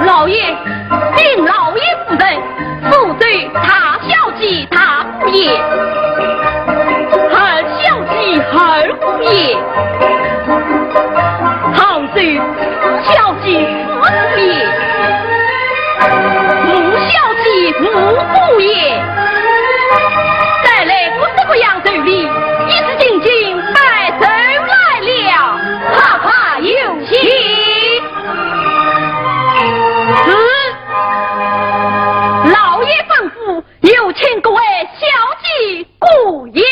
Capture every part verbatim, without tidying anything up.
老爷，禀老爷夫人，苏州大小姐大姑爷，二小姐二姑爷，杭州四小姐四姑爷，五小姐五姑爷，带来各式各样寿礼，一应景摆酒来了。哈哈，有请。是。老爷吩咐，有请各位小姐姑爷。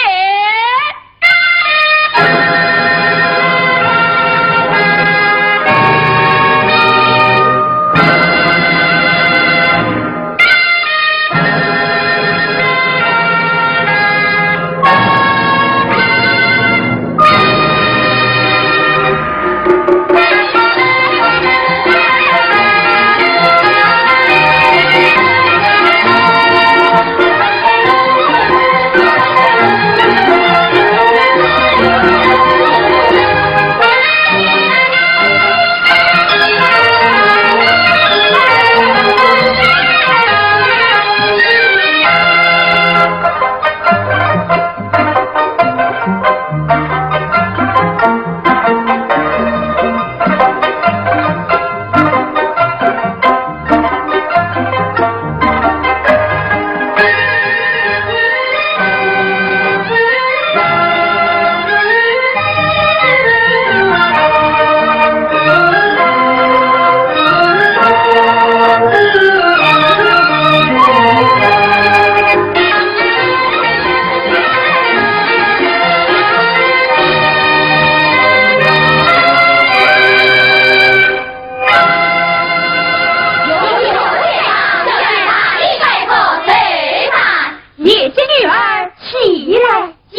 贤妻女儿起来。谢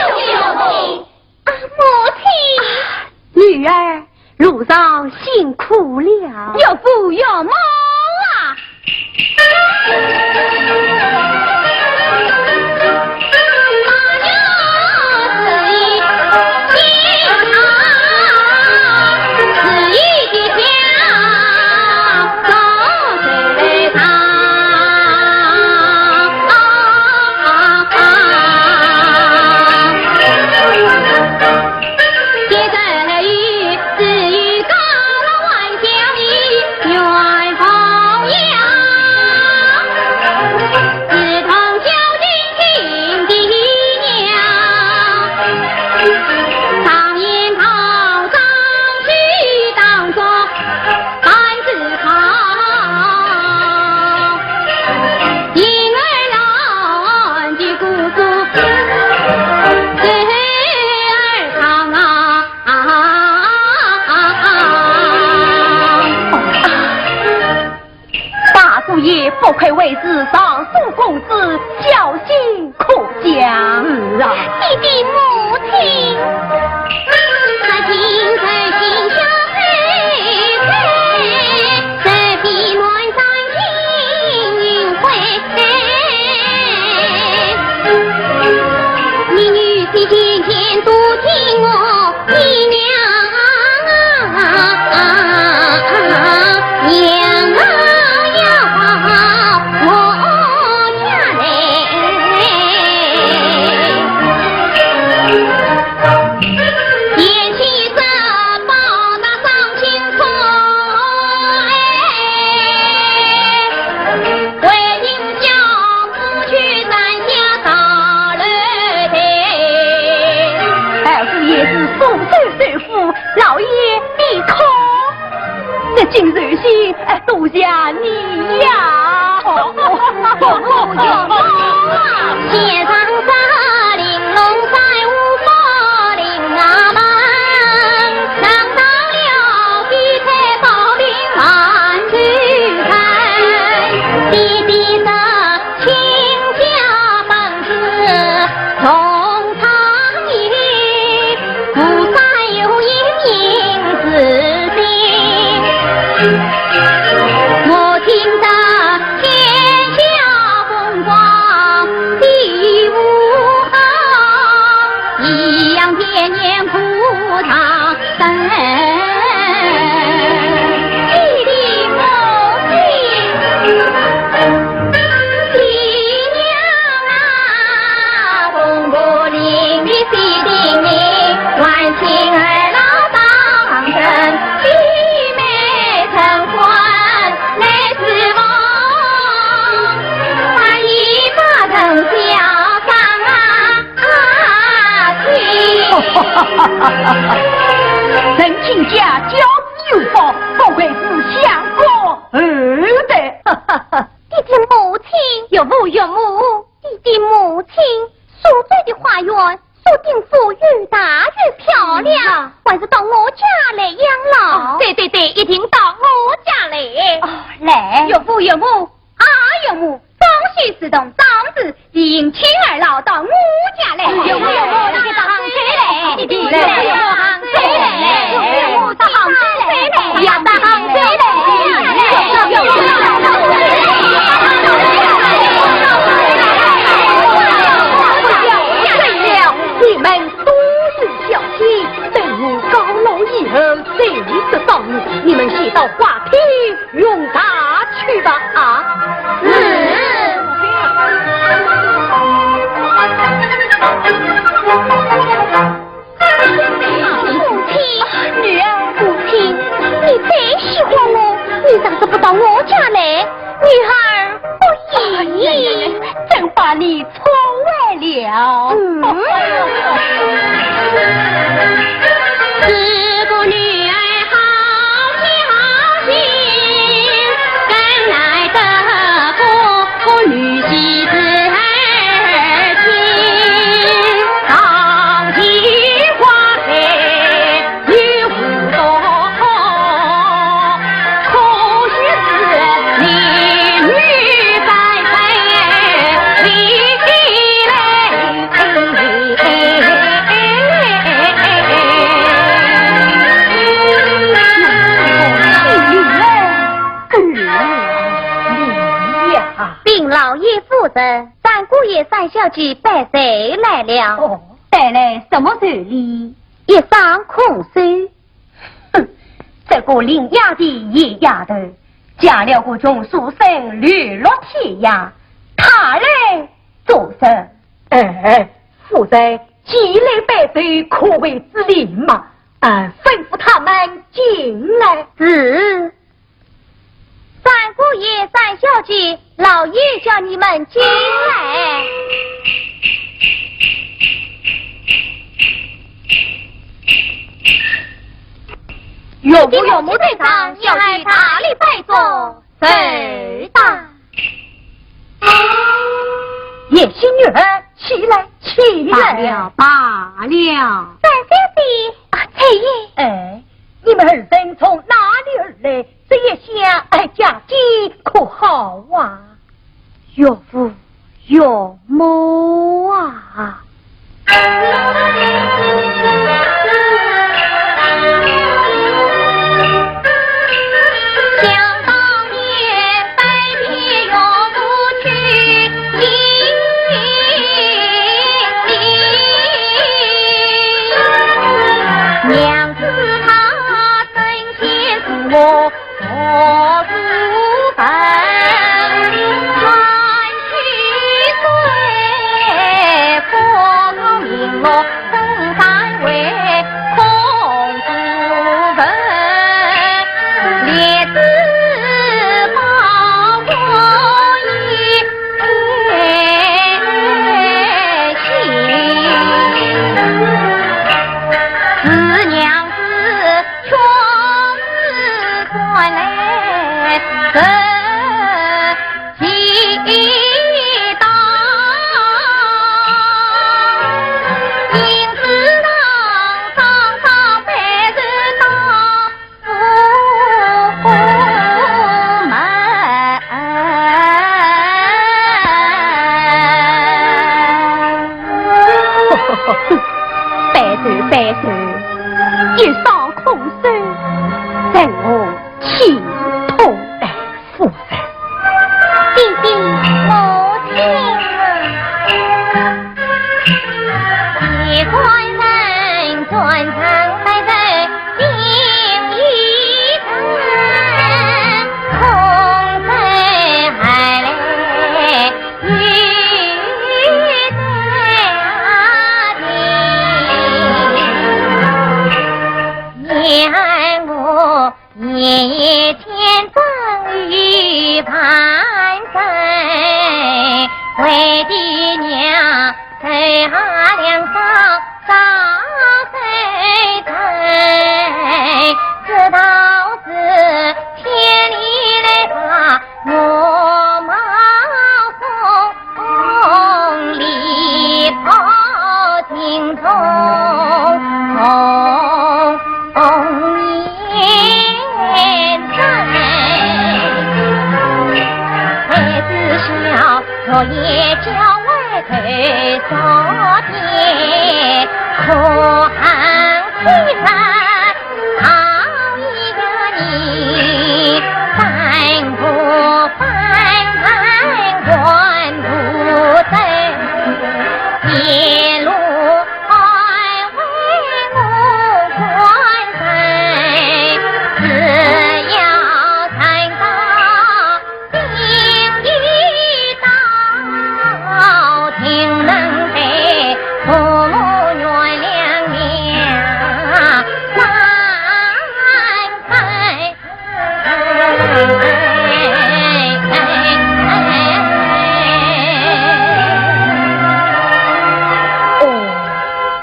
母亲。啊，母亲。啊，女儿，路上辛苦了。岳父岳母啊。为是尚书公子，孝心可嘉。是啊。爹爹母亲。二姑爷是双手受苦，老爷你可得尽收心，哎，多谢你呀。禀老爷夫人，三姑爷、三小姐拜寿来了。哦，带来什么寿礼？一双空手。哼，这个林丫头、叶丫头，嫁了个穷书生，流落天涯，她来做甚？哎，夫人，既来拜寿，可谓之礼嘛。啊，吩咐他们进来。是。 三姑爷、三小姐，老爷叫你们进来。岳父岳母在上，小姐大礼拜坐，寿到。贤婿女儿，起来，起来。罢了，罢了。三小姐。啊，翠英。哎，你们二人从哪里而来？ 这一下，哎，家境可好啊？岳父岳母啊！想当年拜别岳父去，娘子她身先自我 拜寿，拜寿，一双空手，怎么轻托？哎，夫人。爹爹，母亲啊。哦，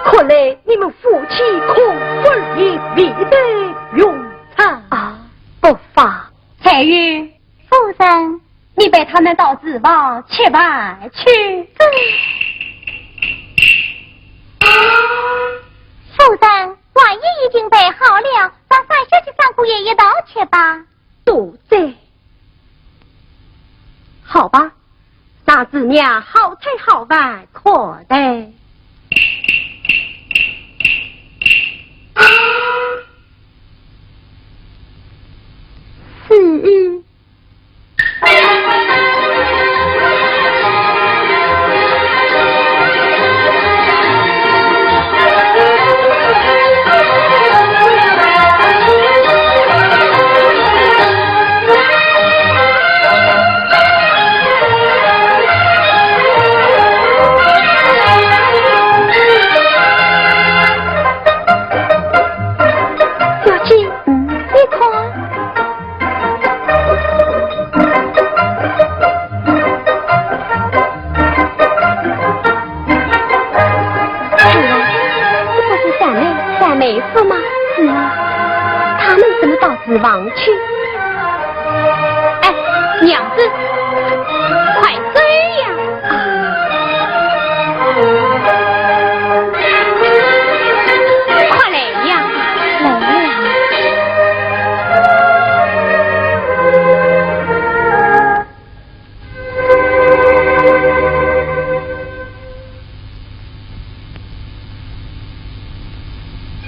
看来你们夫妻可不是一味的用餐啊。不妨。彩云。夫人。你陪他们到厨房吃饭去。夫人， 晚宴已经备好了，让三小姐、三姑爷一道吃吧。多谢。好吧，让子娘好菜好饭款待。是。 小姐，嗯。你看。哎呀，这不是三妹、三妹夫吗？是啊，他们怎么到厨房去？哎，娘子，快走呀！ 快来呀，来呀！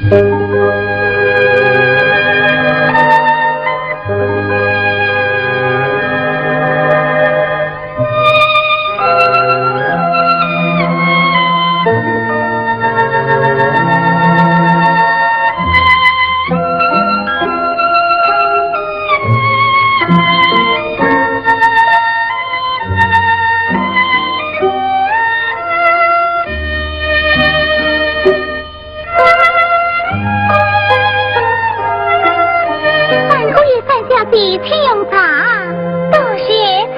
三姑爷、三小姐，请用茶。多谢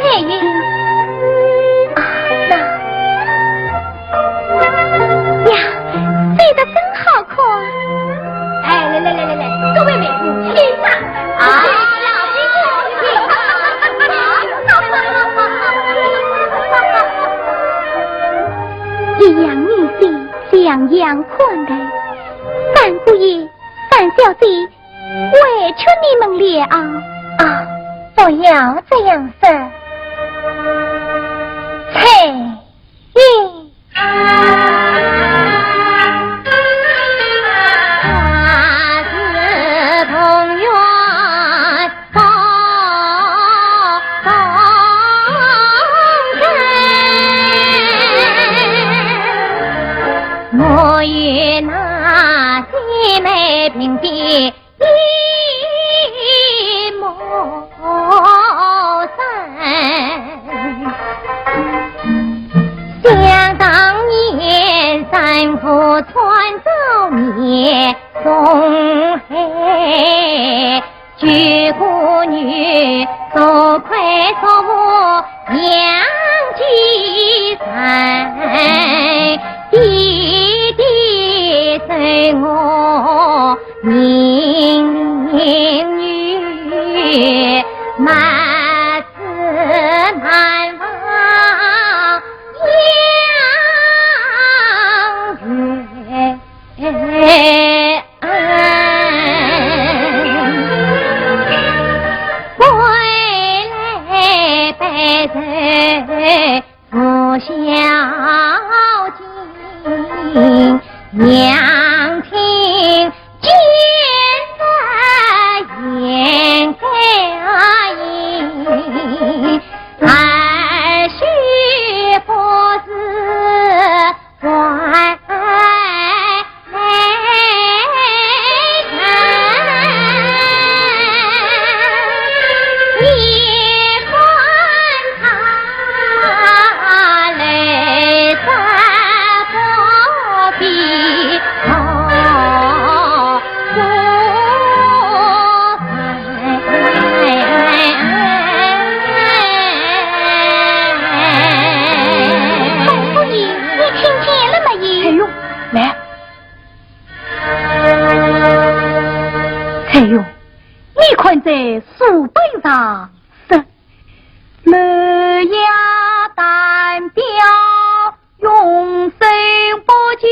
翠云。啊，那。呀，飞得真好看。哎，来来来来来，各位美女，请上。啊，老师，请上。一样女性，两样款待。三姑爷、三小姐， 委屈你们了啊。啊，不要这样说，翠云。 想当年，三国穿州灭东海，九个女，多亏叔父杨继才，爹爹授我 命令女，冒死南往阳原。归来拜寿 父孝敬，娘亲见着言该应，儿媳不是还 红姑爷，你听见了没有？哎呦，来。 翠云，你看这书本上说，南阳单标永生不见，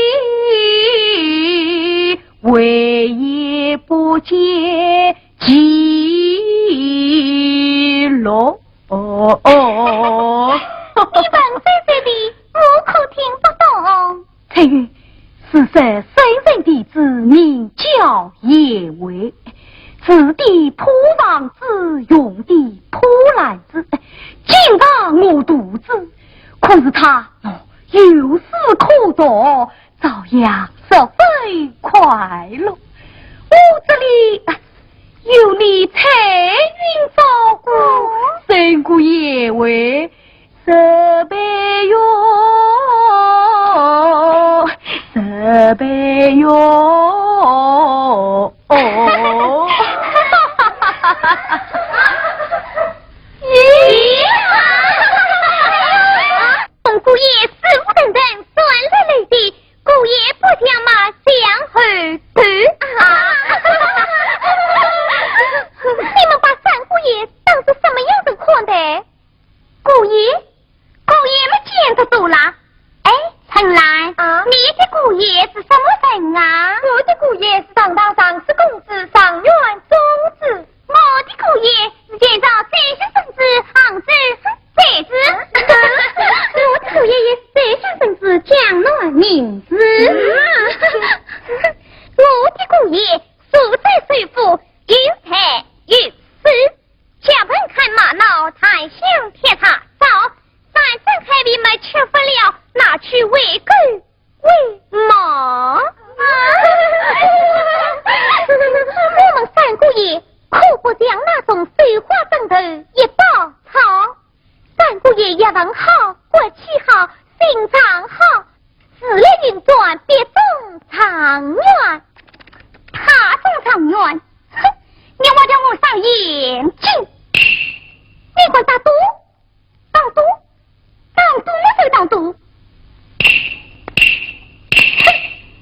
为也不见其乐。哦，哦。你笨兮兮的，我可听不懂。 翠云，是说圣人弟子名叫颜回，字典破防之，用典破烂之，经常饿肚子，可是他，哦，有书可读，照样十分快乐。我这里，啊，有你翠云照顾，哦。胜过颜回 十倍哟，十倍哟。咦？红姑爷、师父等人传来来的，姑爷不讲嘛，向后退啊。你们把三姑爷当作什么样子看待？ 姑爷，姑爷们见得多啦。哎，春兰，啊？你的姑爷是什么人啊？我的姑爷是堂堂上世公子，状元宗子。我的姑爷是前朝宰相公子，杭州宰子。啊？我的姑爷也是宰相公子，江南名士。嗯。我的姑爷素在首府，有才有势，脚本看马脑，谈笑铁塔早，三餐开胃么吃不了，拿去喂狗喂马。我们三姑爷可不像那种绣花针头一把草。三姑爷学问好，骨气好，心肠好，事业运转必中状元。他中状元？哼，你莫叫我伤眼睛。你敢打赌？打赌？打赌么就打赌。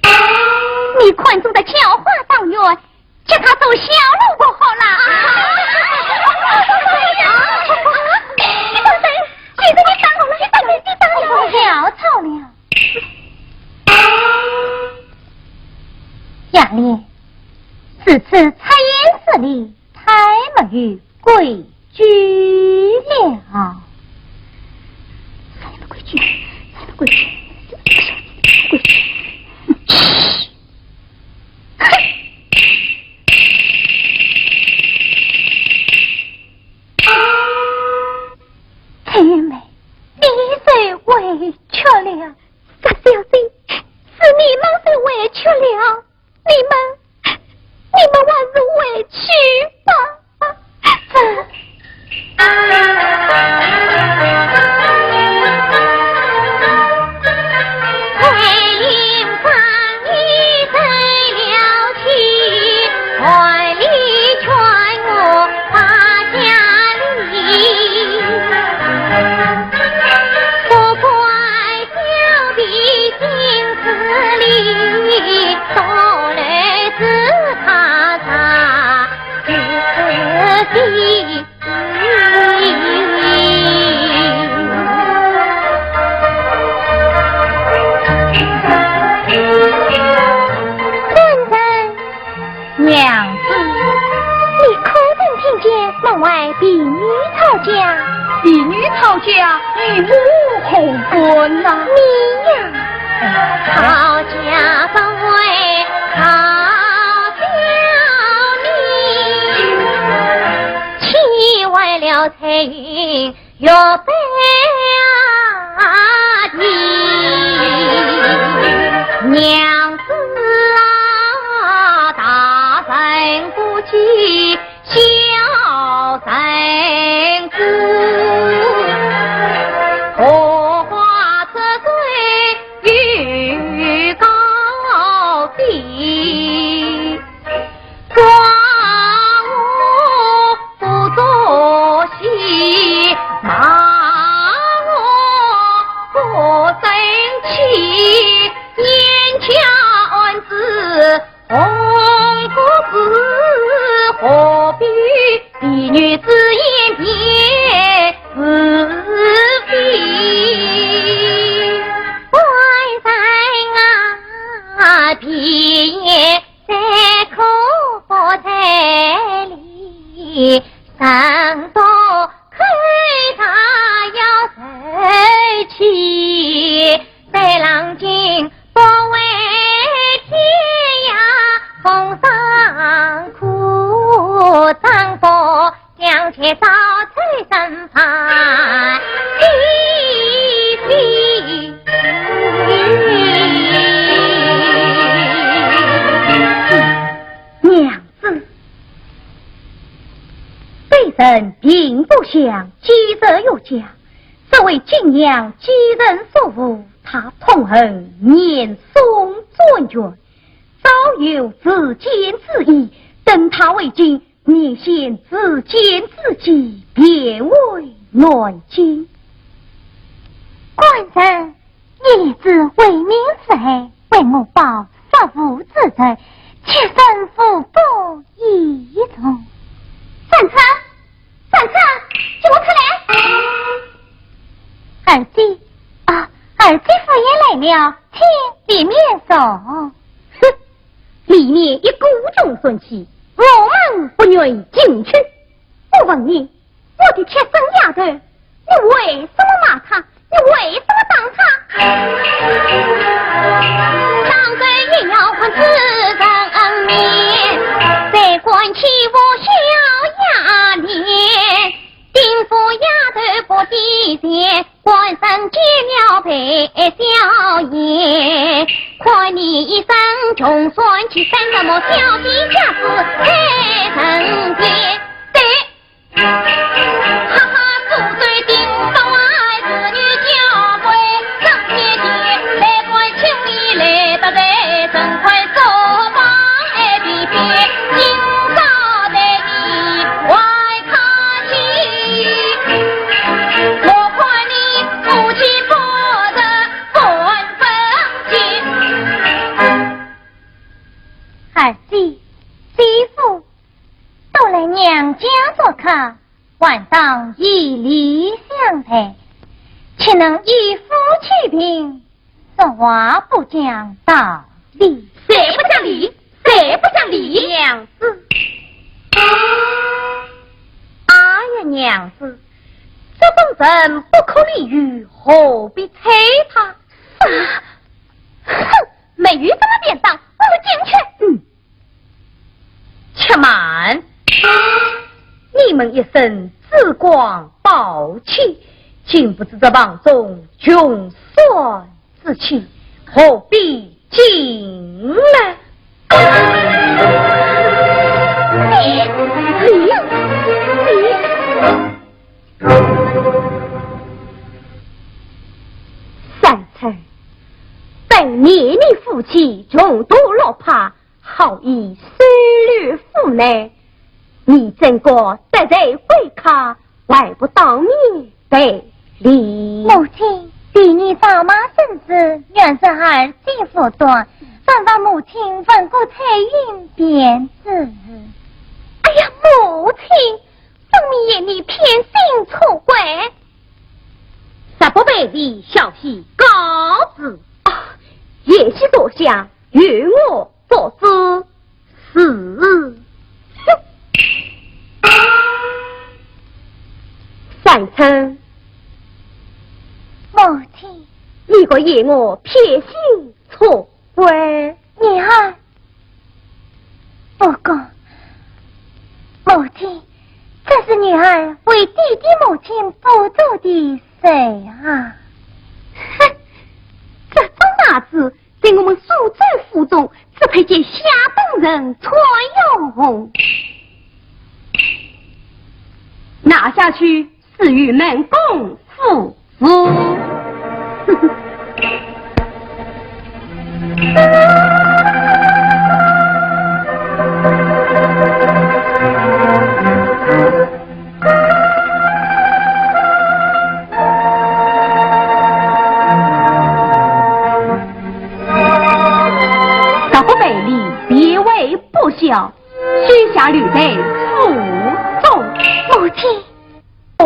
哼，你看中的叫花状元，叫他做小奴仆好了。你等等，现在你打好了，你等等，你打好了。不要吵了。杨丽，此次出言失礼，太没有规矩了。啥样的规矩？啥样的规矩？规矩？嘘！黑妹，你受委屈了。傻小姐，是你们受委屈了。你们，你们还是回去吧。这…… 官人。 娘子。你可曾听见门外婢女讨价？婢女讨价，与我何干呐？你呀。讨价不会讨小你，岂坏了彩云 玉杯啊，你娘子啊，大人不计小人之，荷花折柳又高低。 夸我不做戏，骂我不生气，眼前案子红不是，何必婢女之言便是非？官人啊，闭眼 谁可不在里，人多口大要受气，谁浪尽不为天涯，风霜苦，丈夫 想起早秋身旁的飞。娘子，卑人并不想继承岳家，只为敬仰继承叔父，他痛恨严嵩专权，早有自尽之意，等他回京， 你先自荐自己，别回南京。官人，你立志为民除害，为我报叔父之仇，妾身无不依从。站住！站住！给我出来！二姐，啊，二姐夫人来了，请里面坐。哼，里面一股穷酸气，我们不愿进去。 我问你，我的贴身丫头，你为什么骂她？你为什么打她？当官也要看自然而小姐家住太城边。对。哈哈，苏州定都还是女娇贵，上天地，来看青衣来得在，真快做房爱比比，今朝待你还客气。我看你夫妻不得分分清。孩子，媳妇，都来娘家做客，还当以礼相待，岂能以富欺贫，说话不讲道理。谁不讲理？谁不讲理？娘子。哎呀，娘子，这种人不可理喻，何必睬他？啊！哼，没有这个便当，我们进去。嗯。且慢，你们一身珠光宝气，竟不知这房中穷酸之气，何必进来？你，你，你！三春，本念你夫妻穷途落魄，好意收留府内，你怎敢得罪贵客，还不当面赔礼？母亲，第二丈妈生死，原是儿媳无端，但望母亲问过翠云便是。哎呀，母亲，分明嫌你偏心错怪。若不赔礼，小婿告辞。啊，贤婿坐下，由我 做主。是。三春。母亲。你可嫌我偏心错怪？女儿。不过，母亲，这是女儿为爹爹母亲补做的寿啊。哼，这种拿子 在我们苏州府中，只配给下等人穿用。拿下去，赐与门公夫妇。若不赔礼，必为不孝，须下留在府中。母亲。哦。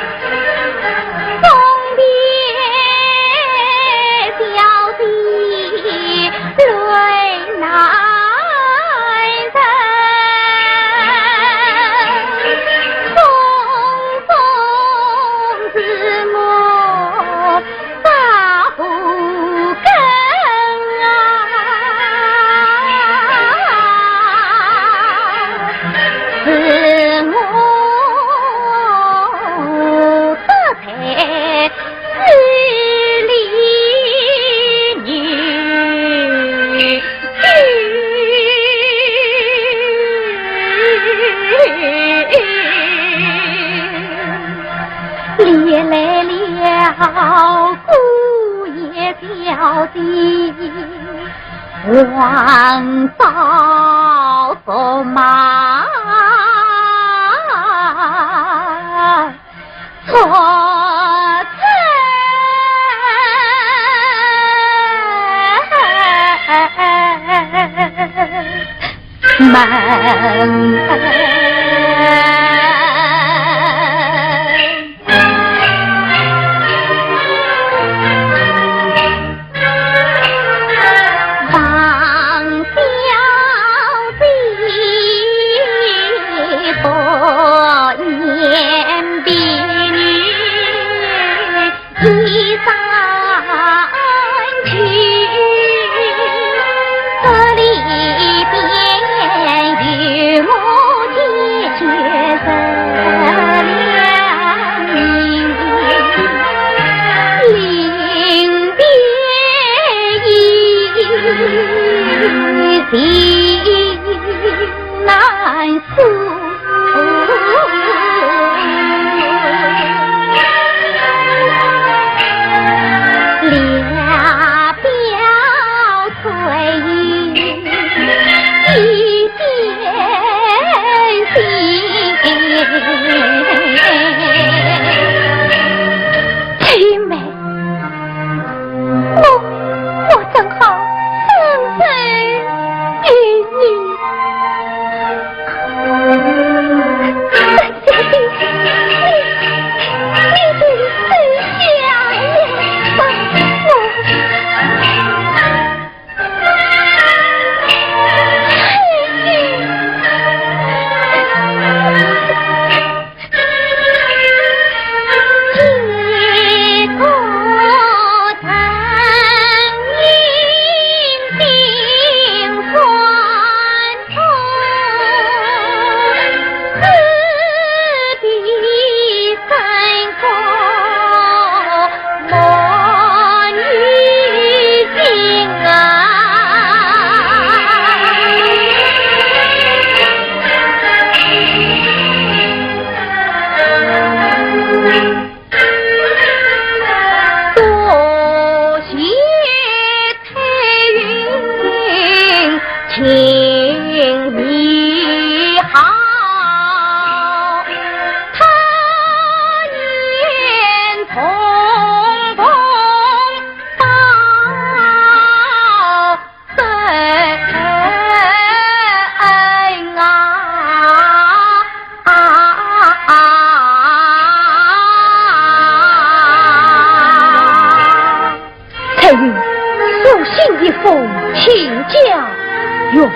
你来了，姑爷小姐，王嫂驸马。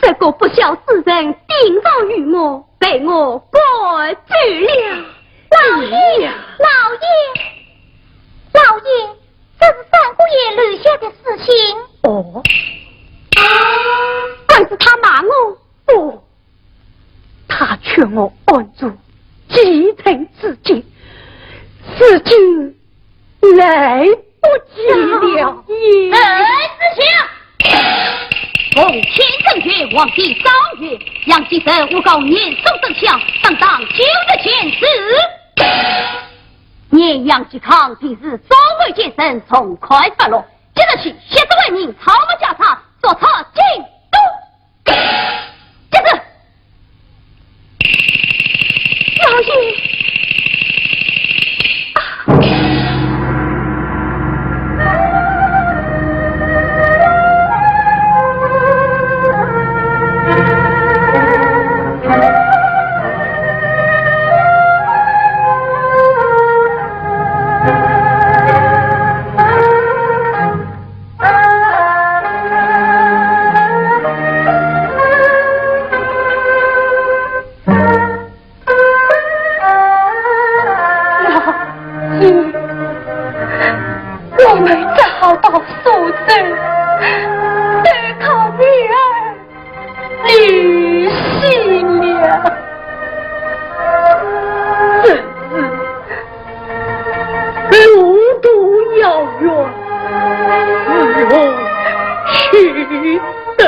这个不孝之人顶撞于我，被我赶走了。老爷，老爷，老爷，这是三姑爷留下的书信。哦。还是他骂我？哦。 他劝我按住继承之节，如今来不及了。哎，子兴！奉天承运，皇帝诏曰，杨继盛诬告严嵩等相，当当九日见字。念杨继康平时作案奸臣，从快发落，即日起息事为民，抄没家产，速速进宫。 这个，老爷，啊！老爷，我们只好到苏州投靠你儿女婿了。只是 路途遥远，如何取得？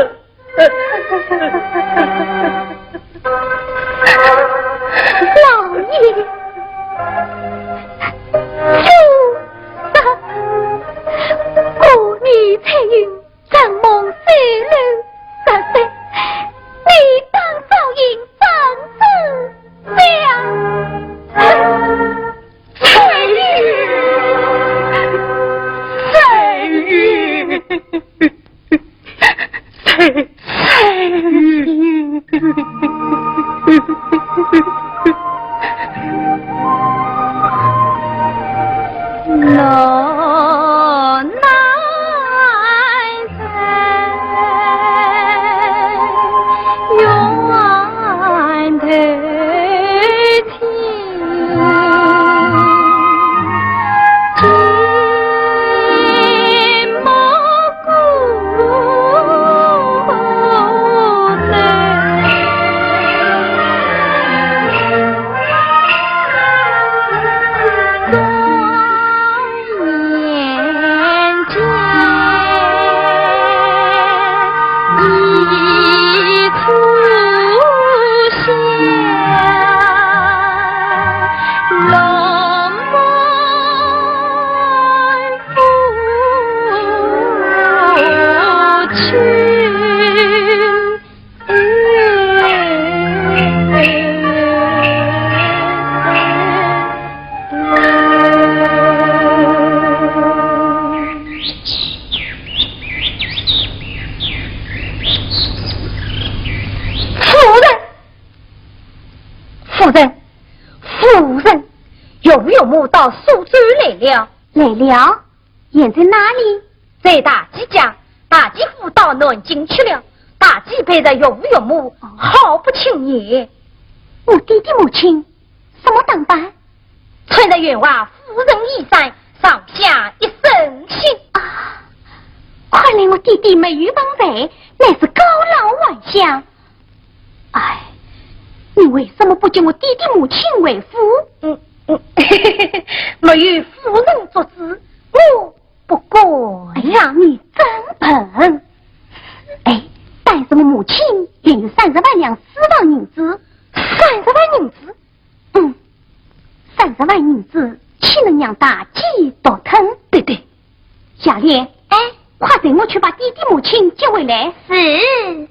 老爷，是啊，我女翠云 承蒙三人相救，你当照应张子江。翠云，翠云，翠，翠云。 夫人，夫人，夫人，岳父岳母到苏州来了。来了？ 现在哪里？在大姐家，大姐夫到南京去了，大姐陪着岳父岳母，好不情愿。我爹爹母亲什么打扮？穿着员外夫人衣衫，上下一身新。啊，看来我爹爹没有碰着，乃是高老还乡。哎，你为什么不叫我爹爹母亲回府？嗯，嗯，没有夫人做主，我 不过，哎呀，你真笨！哎，但是我母亲原有三十万两私房银子。三十万银子？嗯，三十万银子岂能让大姐独吞？对对，夏莲，哎，快随我去把爹爹母亲接回来。是。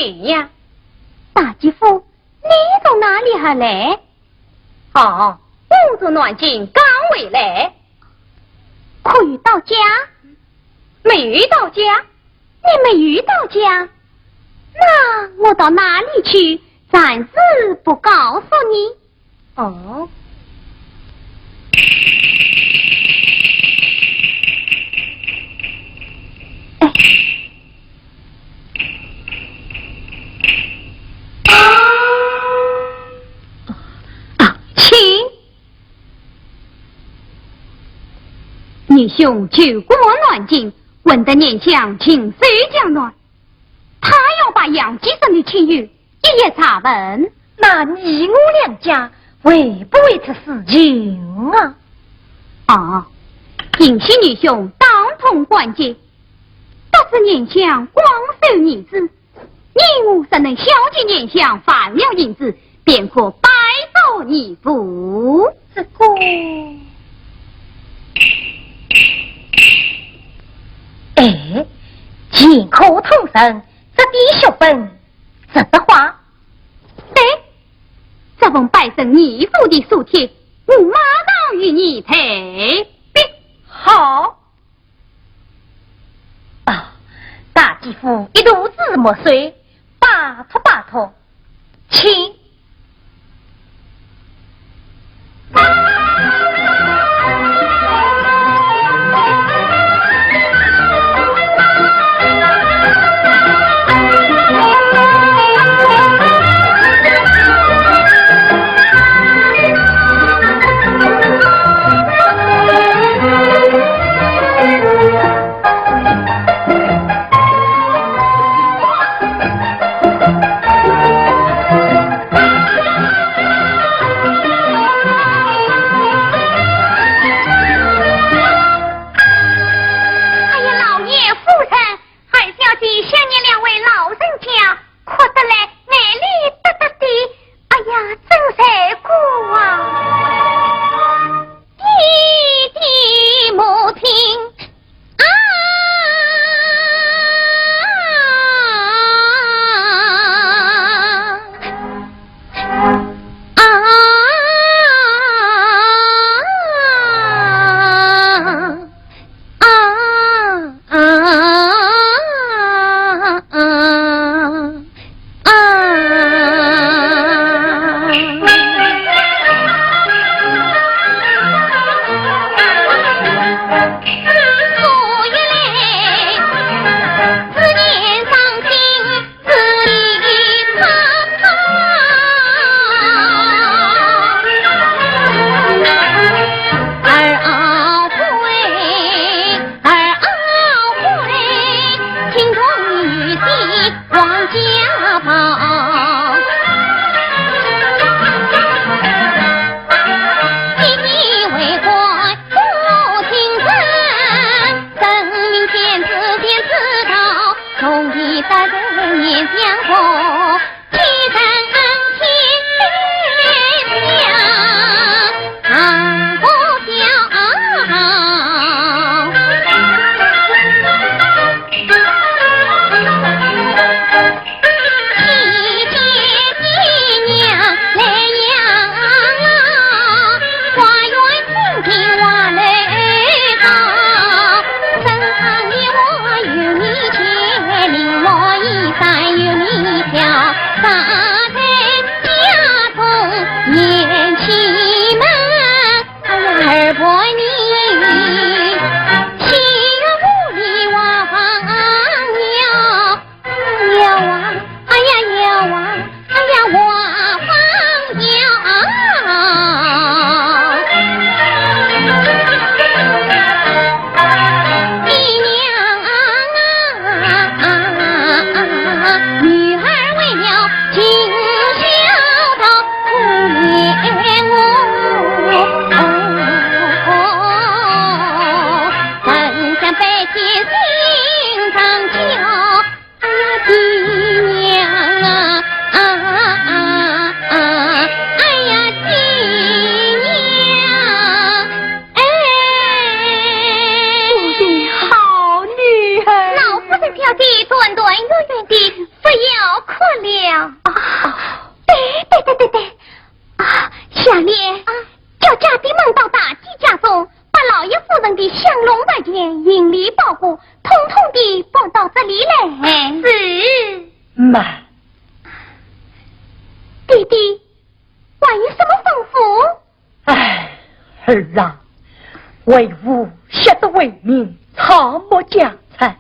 呀？大姐夫，你从哪里而来？哦，我从南京刚回来。可有到家？没有到家。你没有到家？那我到哪里去？暂时不告诉你。哦。哎。啊，请。女兄救过南京，闻得年相情绪较乱，他要把杨继生的亲友一一查问。那你我两家会不会出事情啊？啊，幸喜女兄当通关节，得知年相光收儿子，你我若能孝敬年相，还了银子，便可拜倒义父。这个，哎，前科通神，这点血本，值得花。对，这封拜神义父的书帖，我马上与你退禀。好。啊，大姐夫一肚子墨水，拜托拜托，请。不了。啊，对，对，对，对，对。啊，夏莲，啊，叫家丁们到大姐家中，把老爷夫人的香笼拿件、行李包裹，统统地搬到这里来。是。慢。爹爹，还有什么吩咐？ 唉，儿啊，为父昔日为民草木家产，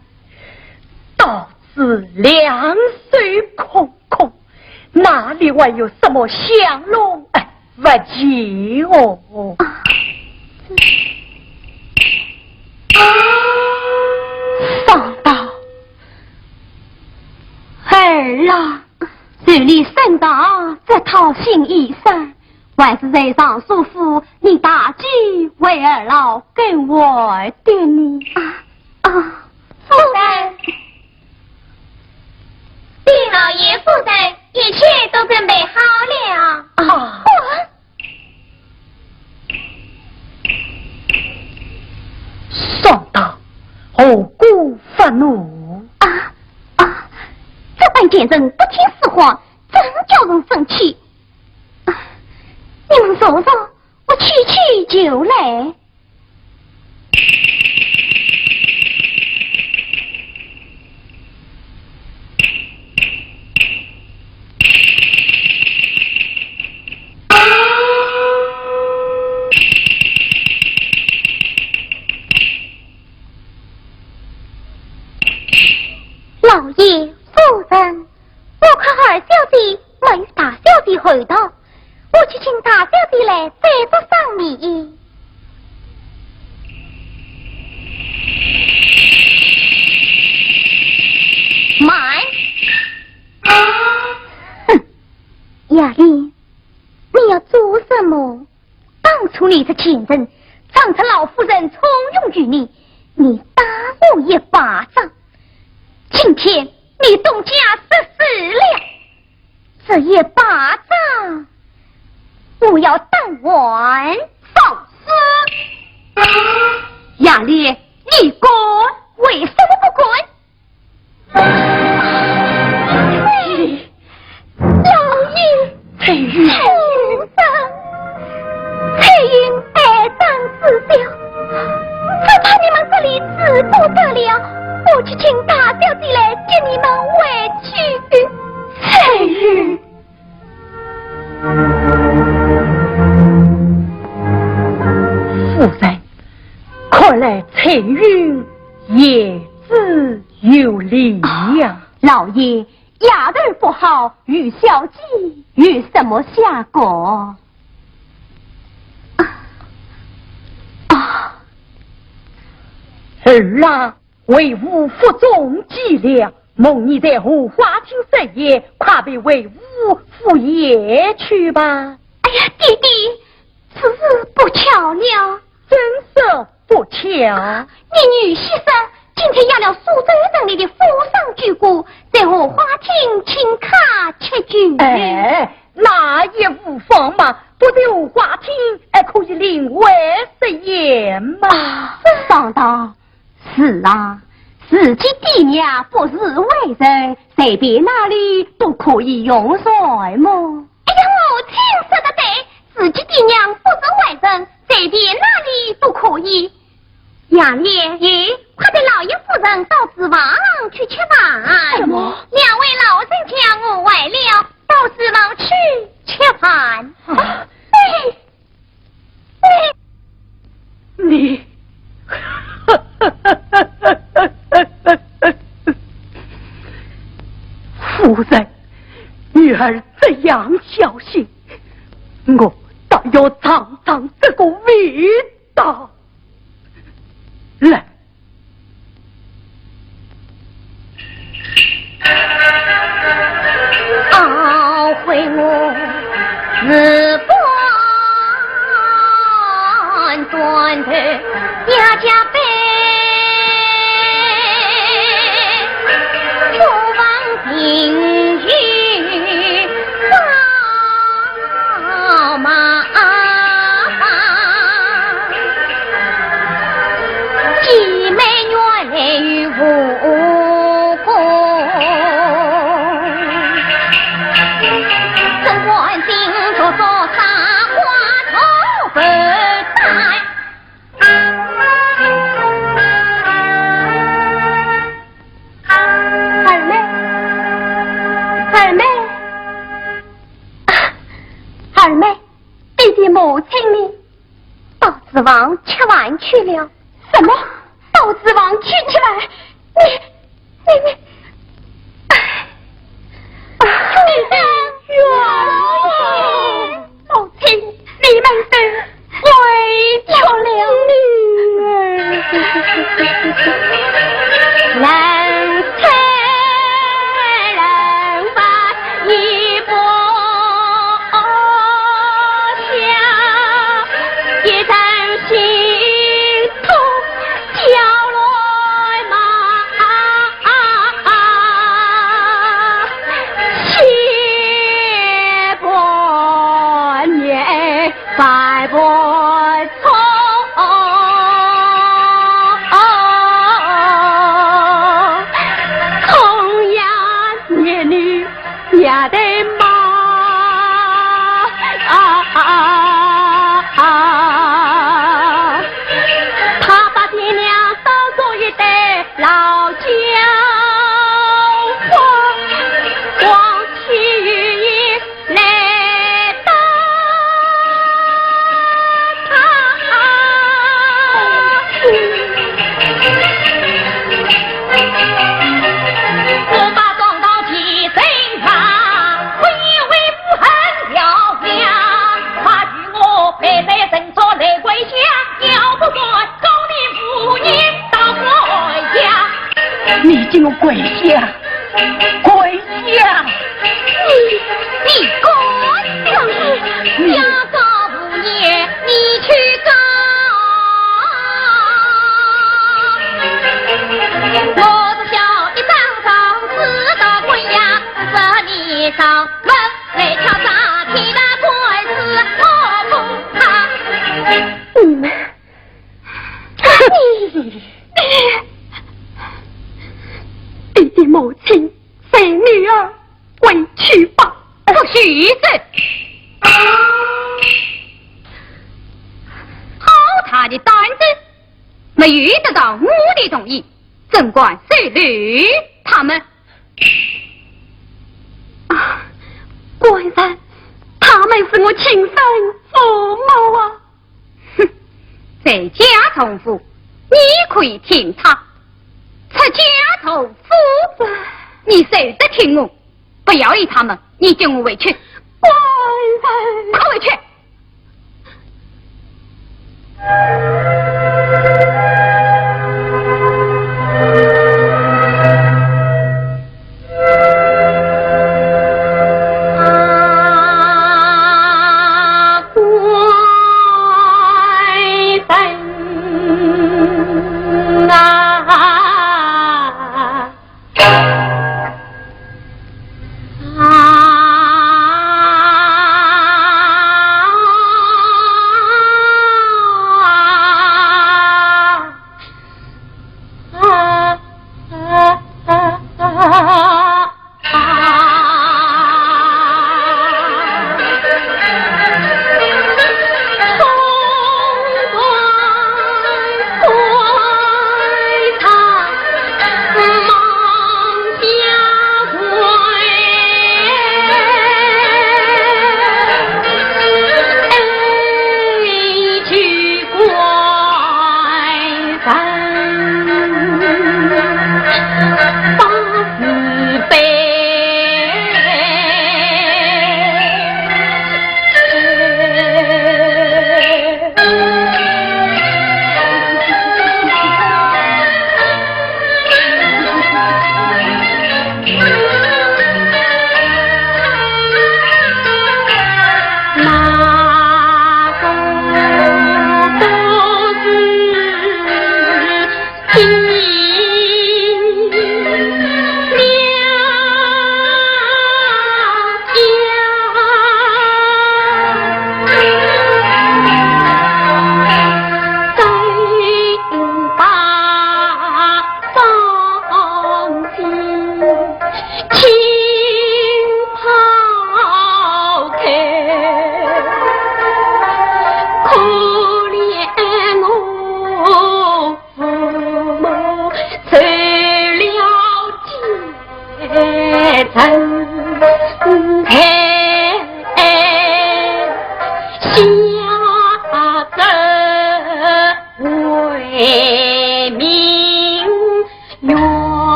到此两手空空，哪里还有什么香笼？哎，不济哦。啊，方道，儿啊， 如你身上这套新衣裳，还是在尚书府你大姐为儿老更换的呢。啊，啊，夫人。禀老爷夫人，一切都准备好了。啊。我 方道，何故发怒？啊，啊，这班贱人不听使唤，真叫人生气。啊，你们坐坐，我去去就来。 老爷、夫人，我看二小姐没与大小姐候道，我去请大小姐来再做商议。慢！哼，雅丽，你要做什么？ 当初你这贱人，仗着老夫人重用于你，你打我一巴掌。今天你东家失势了，这一巴掌，我要打还。放肆！雅丽，你敢？为什么不敢？ 老爷，翠云。夫人，翠云爱长志小，只怕你们这里住不得了，我去请大小姐来接你们回去。翠云。夫人，看来翠云言之有理呀。啊，老爷， 丫头不好，与小姐有什么相干？啊，啊。儿啊，为父腹中饥了，蒙你在荷花厅设宴，快备为父赴宴去吧。哎呀，爹爹，此事不巧了。怎说 不巧。你女婿说，今天押了苏州城里的富商巨贾，在荷花厅请客吃酒。哎，那也无妨嘛，不在荷花厅，还可以另外设宴嘛。啊，方道，是啊，自己爹娘不是外人，随便哪里都可以用膳么。哎呀，母亲说得对，自己爹娘不是外人，随便哪里都可以。 杨烈，咦？快带老爷夫人到厨房去吃饭。什么？两位老人家饿坏了，到厨房去吃饭。啊。哎，哎。你，夫人，女儿这样孝心，我倒要尝尝这个味道。 来。懊悔我是官断头，压家背，不忘情义。 宝马姐妹原来有武功。母亲呢？到厨房吃饭去了。什么？到厨房去吃饭？你，你，你，哎，你的冤枉！母亲，你们都回去了。人生人不 你给我跪下，跪下！你，你敢？你，你告无你去告。我是小的张张，知道官呀，是你上门来敲诈，替他官司我不怕。你们，你，爹爹母亲，随女儿回去吧。不许走！好大的胆子，没有得到我的同意，怎敢收留他们？啊，官人，他们是我亲生父母啊。 哼，在家从父，你可以听他；出家从夫，你休得听我。不要理他们，你跟我回去。官人，快回去！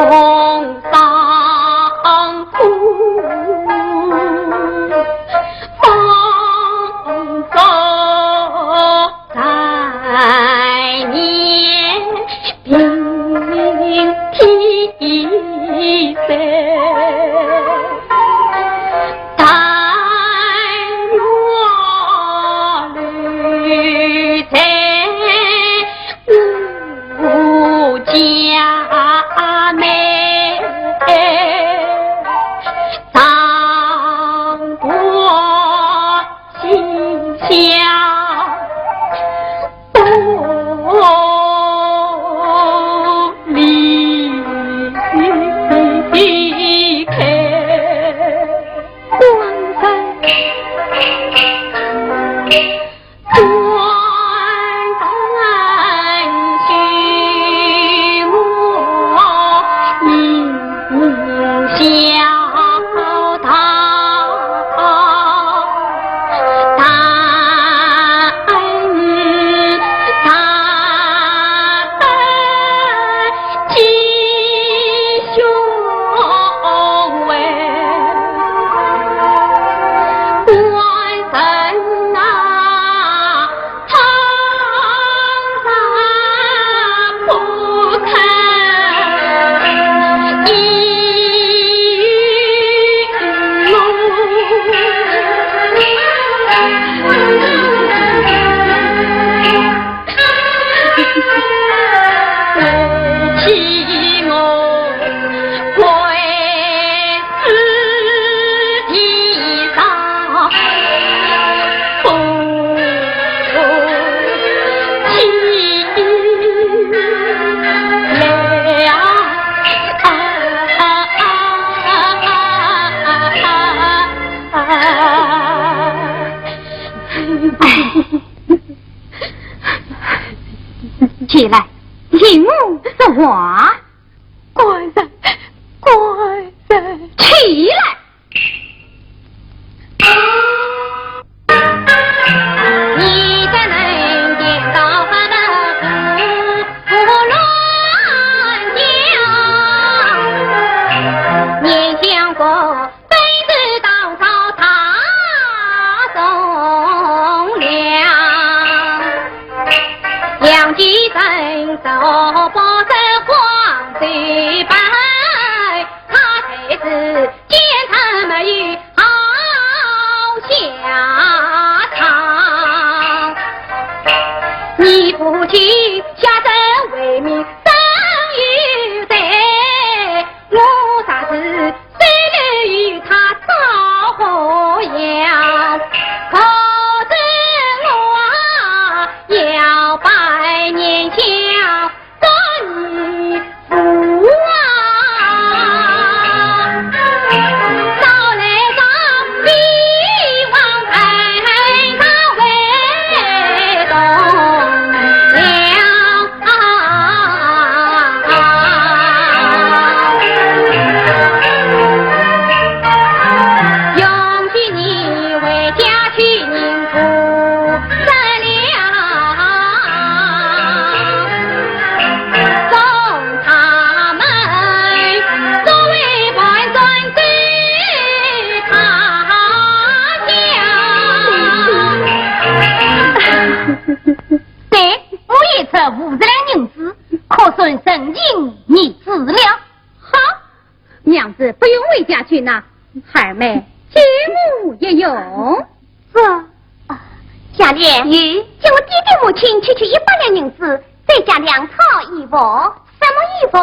风霜苦，风霜在面。 平地山，但愿绿在我家门。 心下不离开。官人，官人，许我名 孝道，大恩大恩继续为。官人啊， 起来，听我说话。 官人，官人。起来！对，我也出五十两银子，可算成亲儿子了。好， 娘子不用回家去拿，孩儿们借我一用。是。啊，夏莲。咦？叫我爹爹母亲去取一百两银子，再加粮草衣服。什么衣服？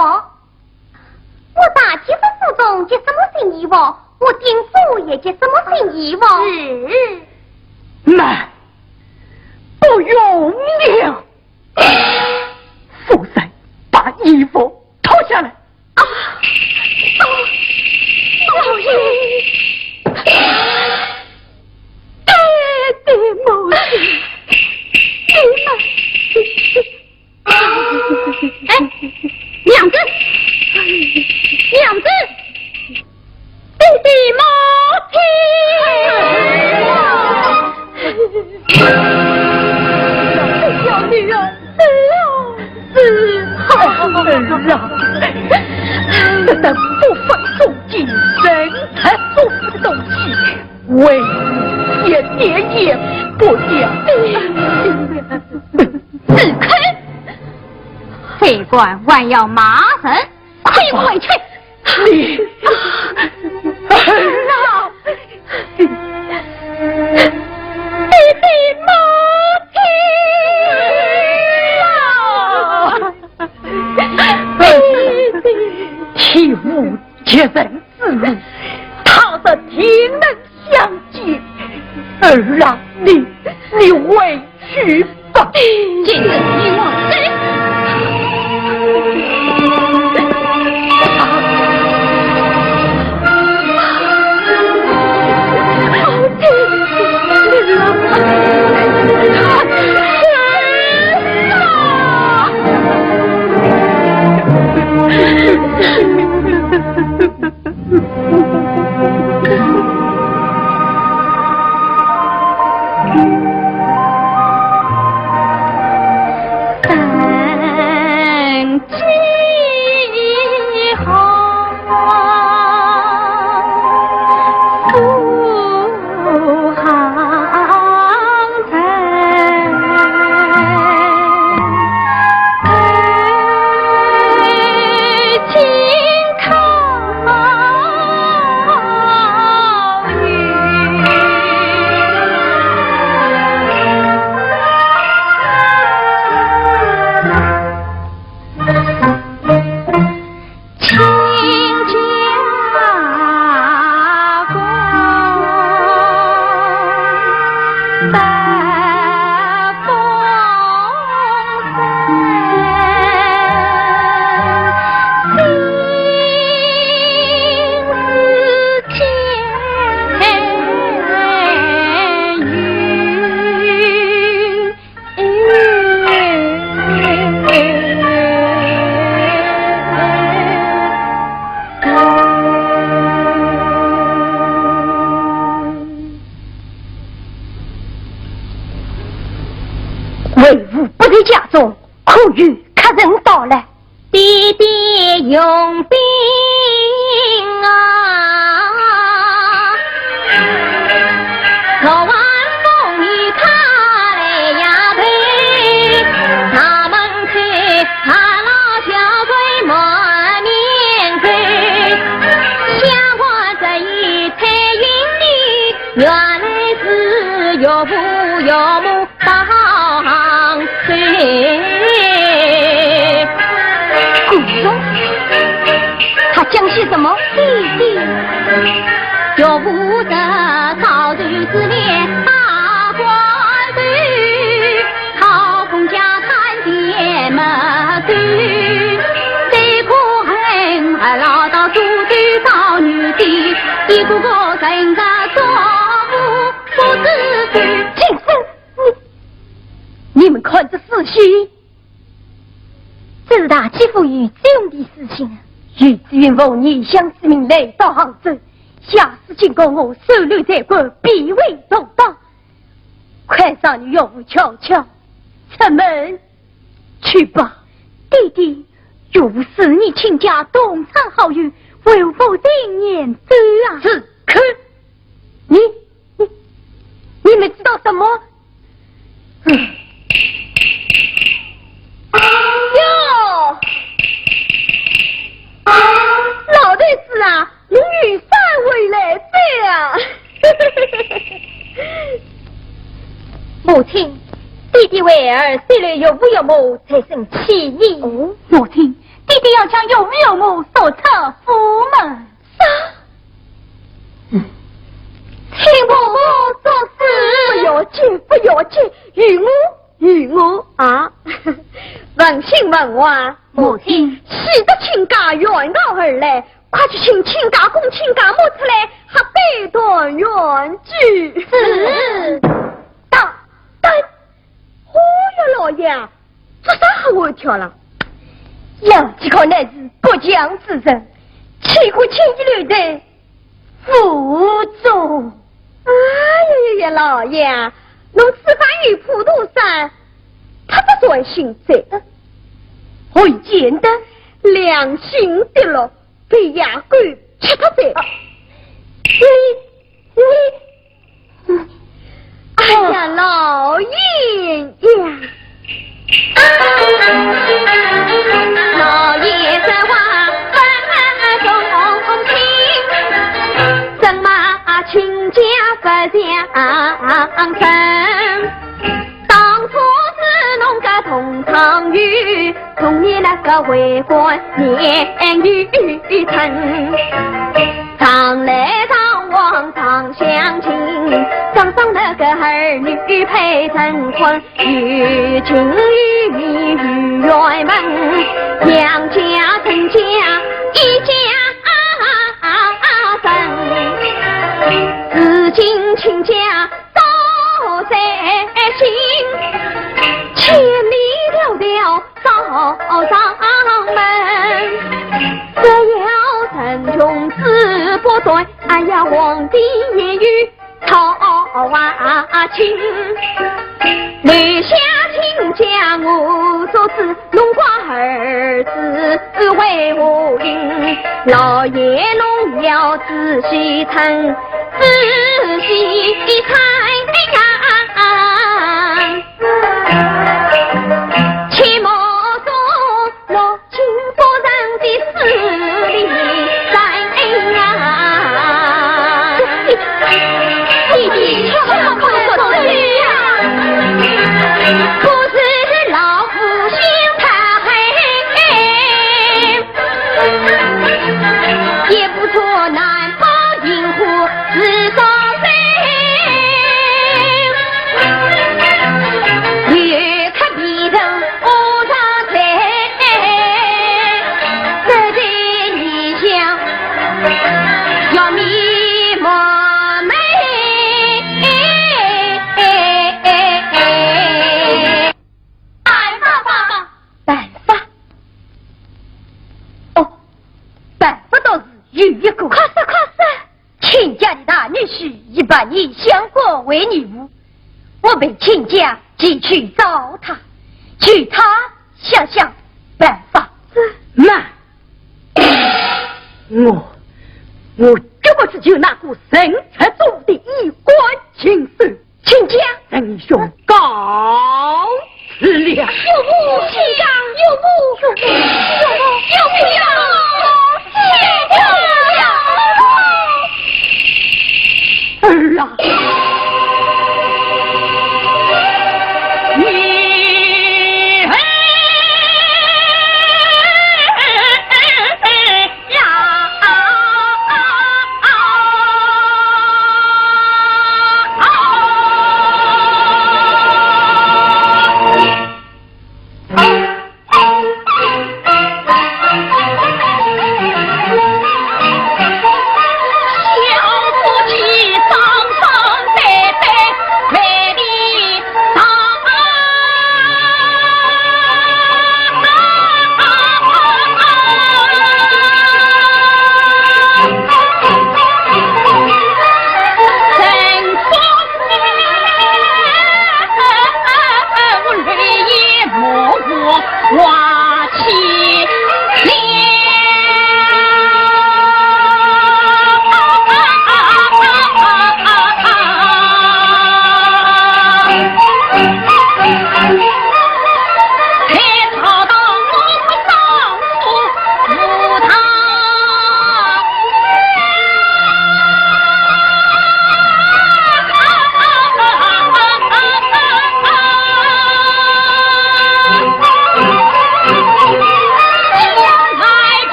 我大姐夫府中着什么新衣服，我丁府也着什么新衣服。是。慢，不用了。夫人，把衣服脱下来。 啊！啊！老爷！爹爹母亲，你们……哎，娘子，娘子，爹爹母亲！小女儿，是啊，是啊。为一点也不假。住口！这官还要骂人，快回去！你，儿啊，爹爹不听了。 欺侮绝人之物，倘若定能相见，儿啊，你，你回去吧。今日你我走。为父不在家中，可有客人到来。 爹爹用兵啊，昨晚风雨他来呀飞，大门开，大老小鬼满面飞，想我这一猜云里，原来是岳父岳母 当谁？姑爷，他讲些什么？爹爹。岳父这早就自怜大官人，好公家产田没收，这个恨还落到苏州找女婿，一个个人家做不不知足。畜生！ 你，你们看这书信，这是大姐夫与子云的书信啊。与子云奉异乡之命来到杭州，下书警告我收留罪过，必为重报。快让你岳父悄悄出门去吧。爹爹，岳父是你亲家同窗好友，为何不听言走啊？住口！你，你，你们知道什么？ 哟，老头子啊，侬有啥回来哉啊？母亲，爹爹为儿收留岳父岳母才生气呢。哦，母亲，爹爹要将岳父岳母逐出府门。啥？ 请婆婆做主。不要紧，不要紧，有我，有我啊。问亲问话。母亲。喜得亲家远道而来，快去请亲家公亲家母出来，喝杯团圆酒。是。等，等，哦哟，老爷， 做啥吓我一跳啦？杨继康乃是不祥之人，岂可轻易留在府中？哎呀呀呀，老爷，侬此番与普陀山，他这算心贼，何以见得？良心的咯，被野狗吃脱哉。啊，你，你，哎呀，老爷呀！老爷说话分公平，怎么亲家不相认？当初是侬个同窗友，同你那个为官年幼臣，常来常往常相请，常常那个儿女配成婚，有情有义有缘分，两家成家一家人，如今亲家 早在心，千里迢迢找上门。只要人穷志不短，哎呀，皇帝也有操啊情。留下亲家我做主，侬个儿子为何应？老爷侬要仔细听， 仔细猜呀，切莫说落进夫人的势利眼呀。你的确不可说呀，不是老夫心太黑。 也不错，难保银河是少谁。越看别人恶上嘴，这对你想要你莫美。办法吧，办法。哦， 办法倒是有一个。快说，快说！亲家的大女婿已把你相国为义父，我陪亲家前去找他，求他想想办法。慢，我，我绝不去求那个神出鬼没的衣冠禽兽。 亲家，仁兄告辞了。岳父，亲家，岳父，岳父，岳父，岳父，亲家，岳父。儿啊，你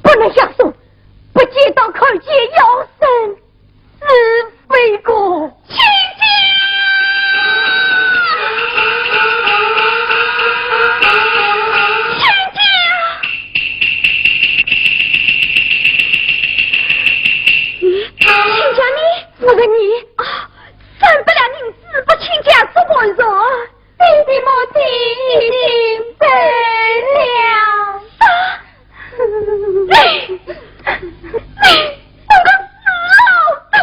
不能下手，不见刀，可见要身。 是非个。亲家！亲家！你，亲家你？我问你。啊，三百两银子拨亲家做盘缠。 爹爹母亲，你定白了。啊！你，你，你个死老头！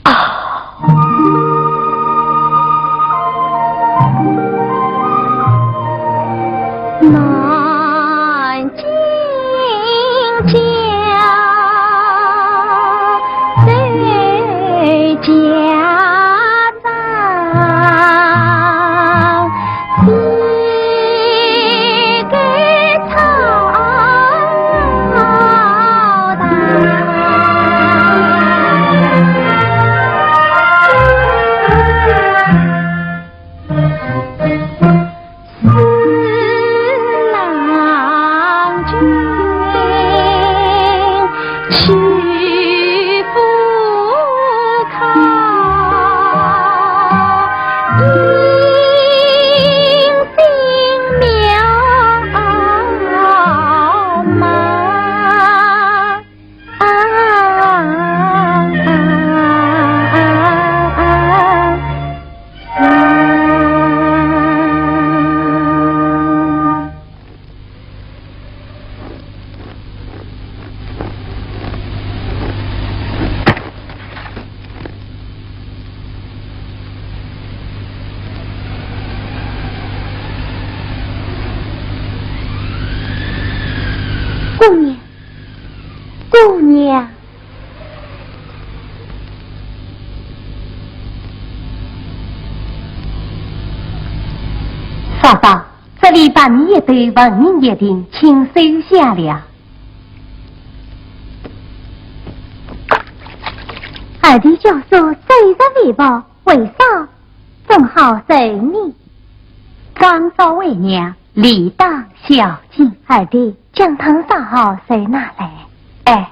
啊！南京家，对家 姑娘，姑娘。白米一斗，纹银一锭，请收下了。二弟家书收入回报，为嫂正好收呢。刚嫂为娘，理当孝敬。二弟，姜汤烧好，随拿来。哎。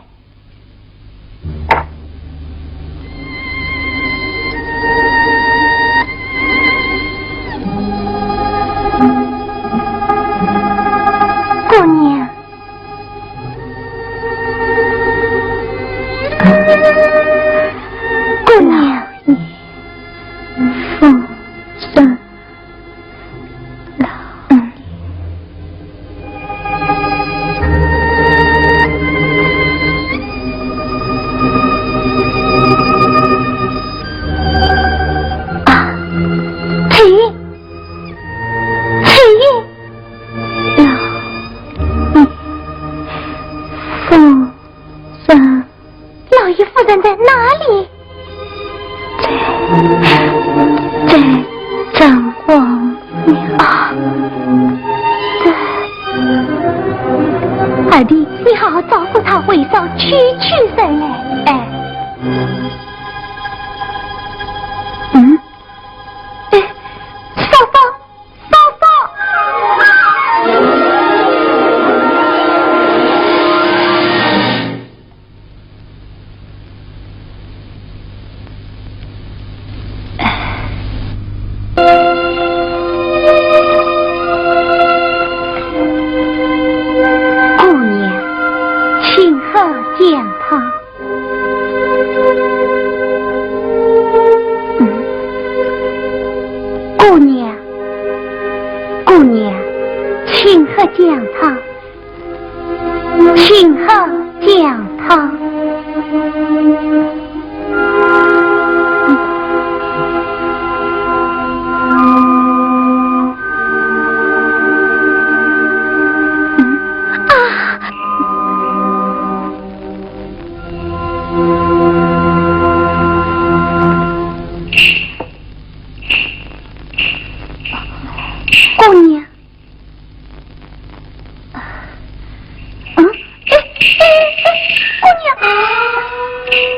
姑娘，姑娘，夫人。 啊，翠云，翠云，老爷夫人。 老爷夫人在哪里？在，在张王庙。啊，这，二弟，你好好照顾她，为嫂去去再来。哎。嗯？哎，嫂嫂， 嫂嫂。姑娘，请喝姜汤。 嗯，姑娘，姑娘，请喝姜汤，请喝姜汤。 姑娘。嗯？哎，哎，哎，姑娘，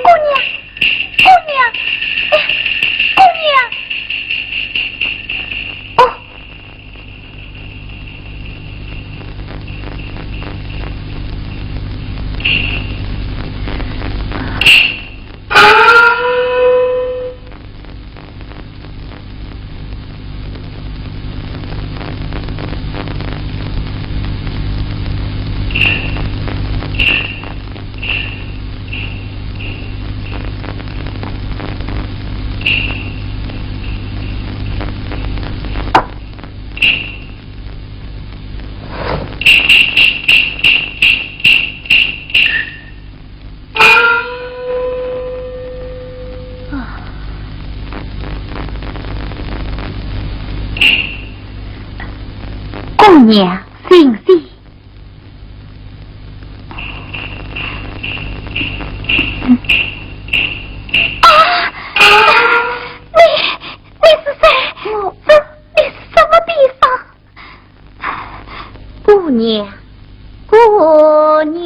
姑娘，姑娘，哎，姑娘。哦。 姑娘，醒醒。啊！你，你是谁？我，这，你是什么地方？ 姑娘，姑娘。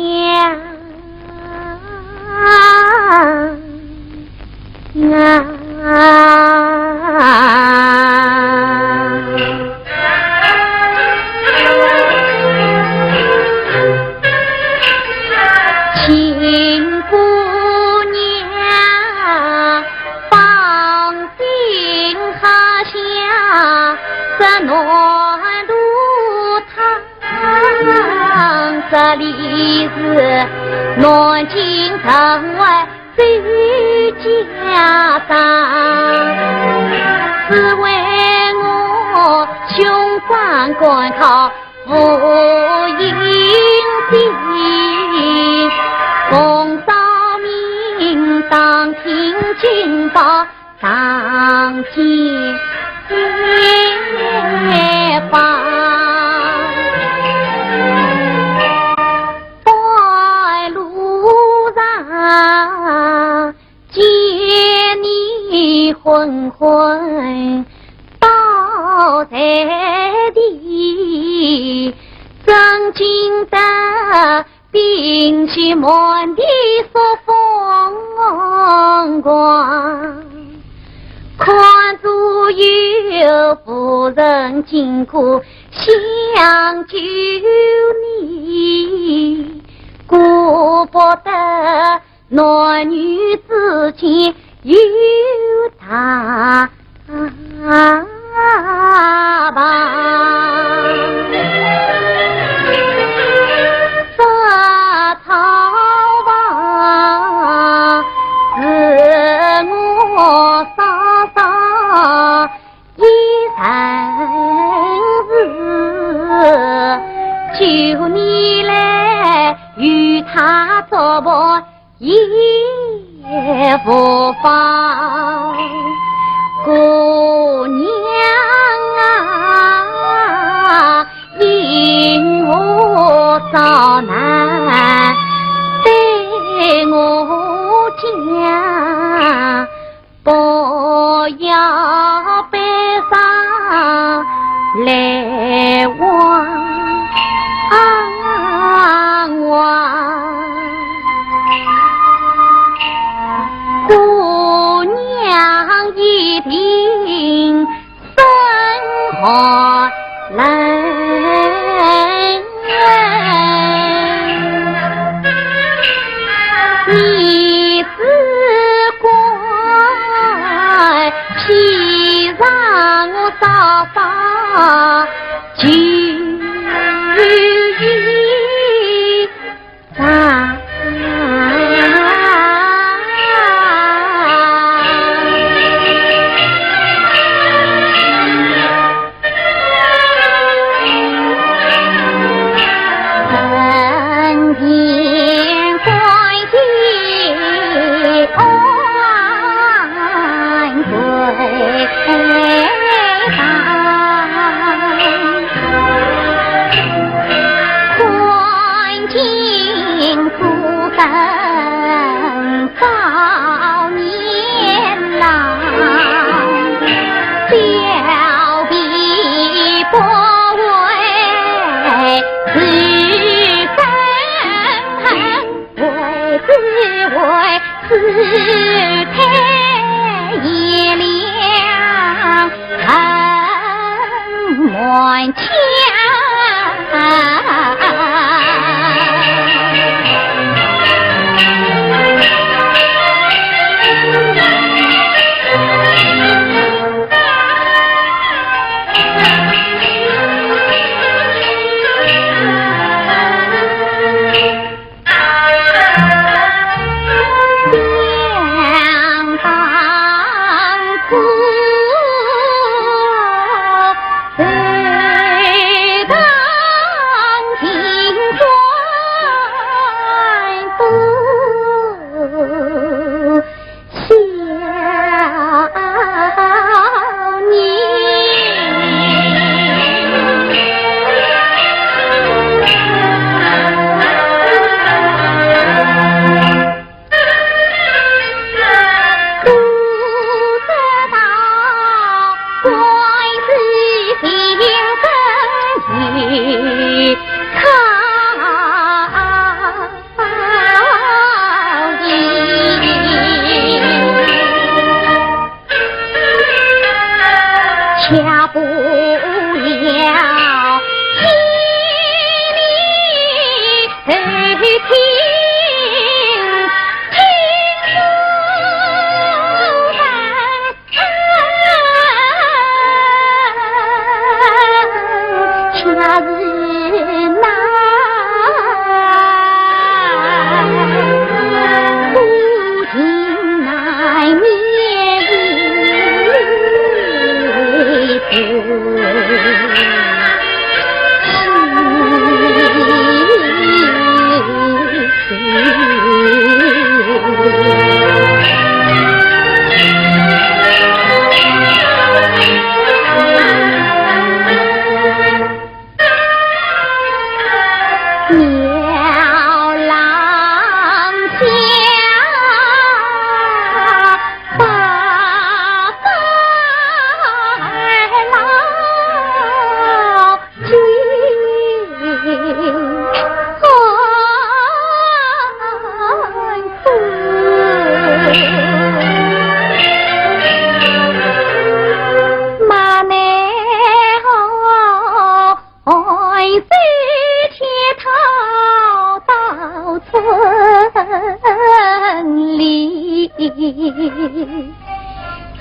真经得平息满地数风光。看左右无人经过，想救你，顾不得 男女之间有大伴。说操吧，是我嫂嫂 一生事，求你来与他作伴也无妨。姑娘啊，因何遭难对我讲？ 不要悲伤来望望。姑娘一定 生寒冷。你只管披上我嫂嫂，就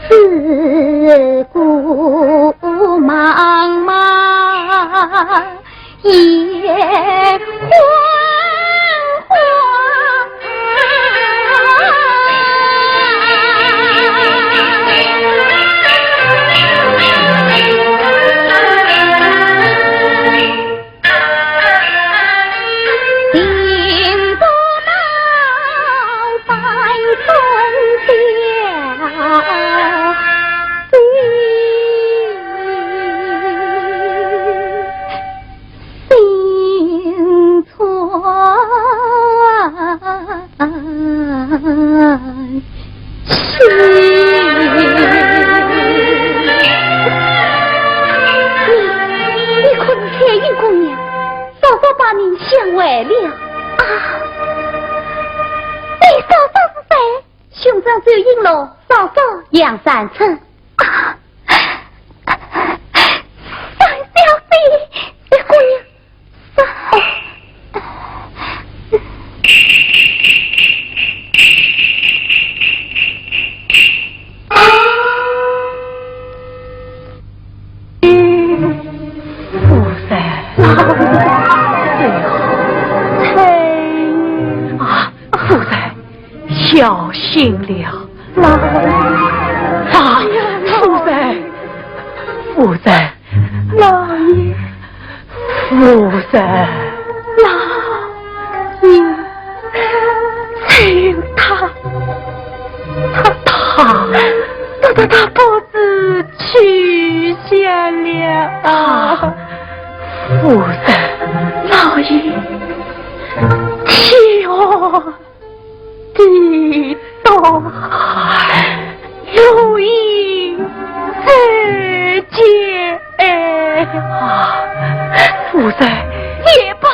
四顾茫茫，一昏昏。 你，你可是彩云姑娘，嫂嫂把你想坏了。啊，你嫂嫂是谁？兄长周应龙，嫂嫂杨三春。啊，三小姐，这姑娘 夫人。啊，夫人，小心了。啊，夫人，夫人。 老爷。夫人。老爷，只有他，他，他，他，他，他不知去向了。啊，夫人。老爷，天啊！ 地道，如影随形。啊，夫人。也罢，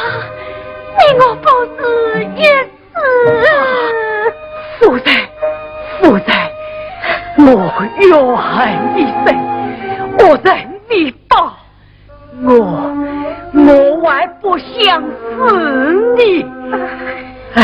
你我不是一死。夫人，夫人，我怨恨一生，恶人未报。 我，我还不想死呢。哎。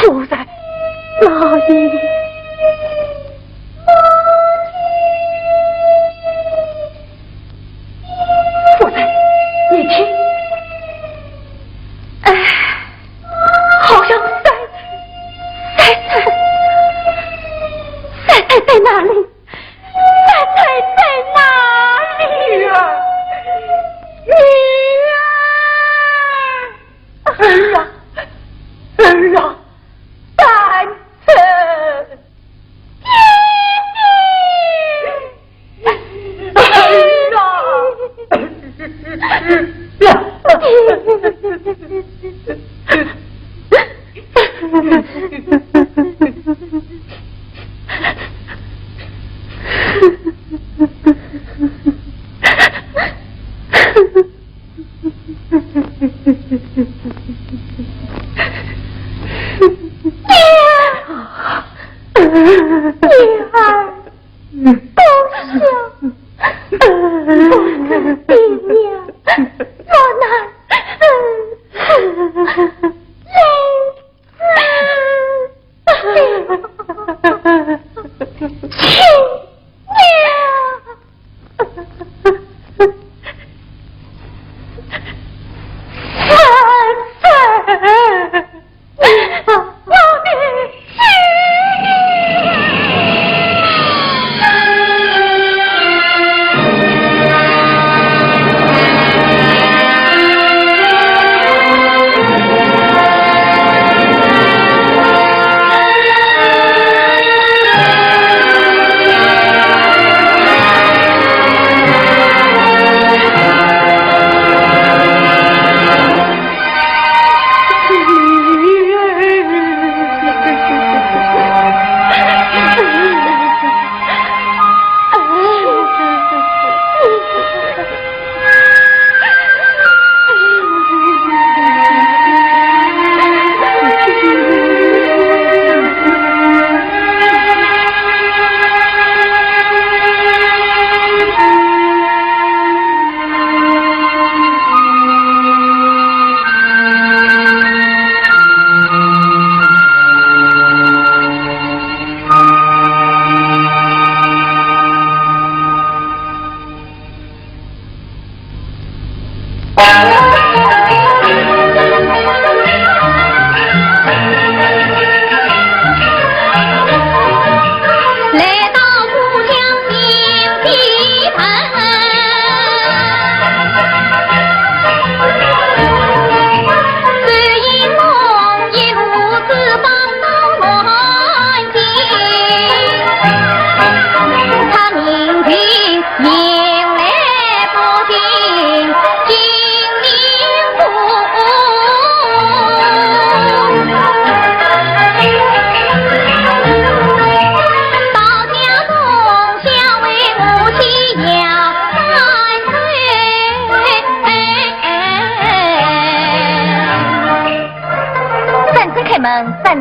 夫人。老爷。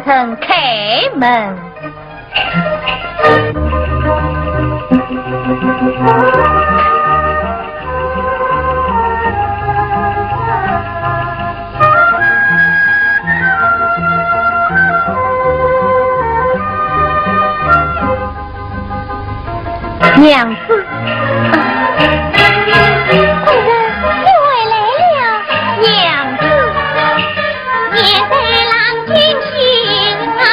臣开门。娘子。官人，你回来了。娘子。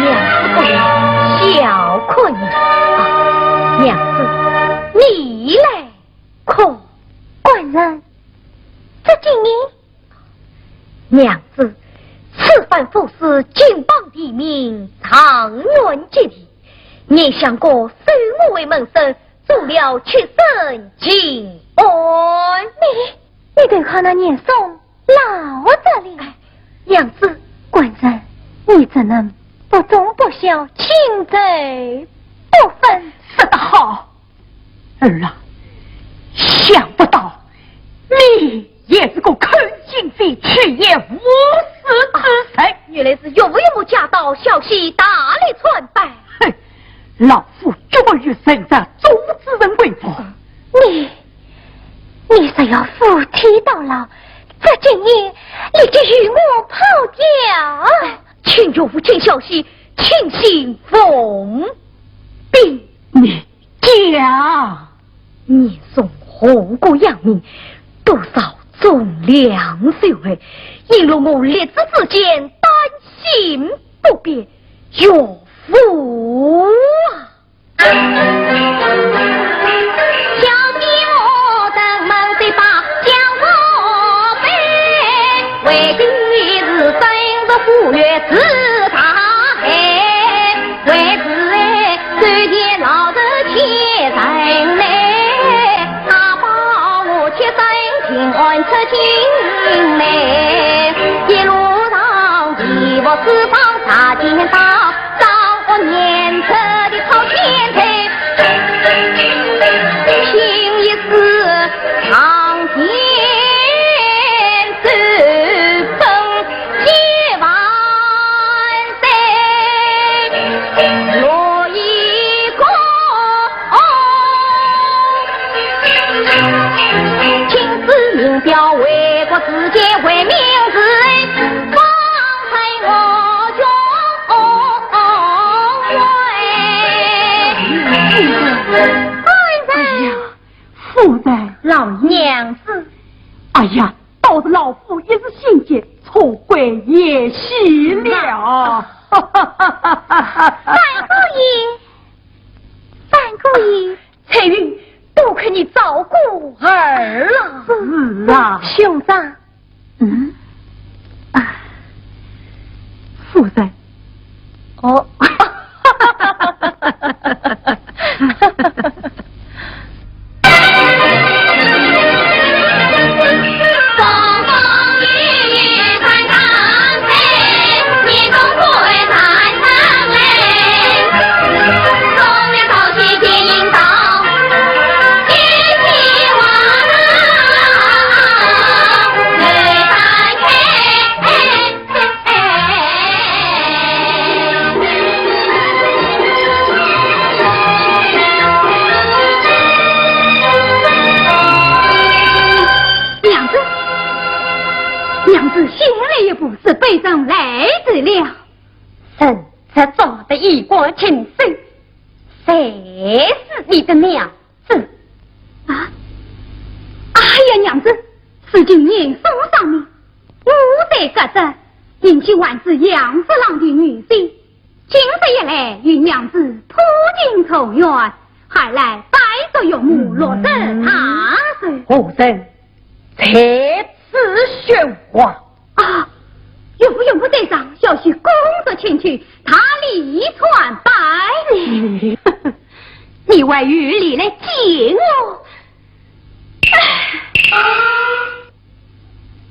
娘子，小可人。啊，娘子，你来看。官人，这金印？娘子，此番府司金榜题名，状元及第，严相公收我为门生，做了屈身金安。你，你偷看那严嵩 老这里。哎，娘子。官人，你怎能不忠不孝，轻贼不分？说得好，儿啊，想不到你也是个坑心贼，去也无事之人。啊，原来是岳父岳母驾到，小婿大礼参拜。哼，老夫绝不与人家中之人为伍。你，你是要服帖到老，这金印立即与我抛掉。哎，请岳父请小婿，请行奉禀。你讲。严嵩何故扬名，多少忠良秀才，因了我立志之间，担心不便，岳父啊。 哎呀，夫人。老爷。娘子。哎呀， 倒是老夫一时心急，错怪贤婿了。三姑爷，三姑爷。翠云，多亏你照顾儿啊。是啊。兄长。嗯？啊，夫人。哦。娘子，娘子，先来一步，是卑人来迟了。人才长得衣冠禽兽，谁是你的娘子？啊？哎呀，娘子，如今严嵩丧命， 我在隔壁，迎娶还是杨十郎的女婿，今日一来与娘子破镜重圆，还来拜祝岳母六十大寿。夫人，在子宣王。啊，岳父岳母在上，小婿恭祝千秋，大礼参拜。你还有理来见我？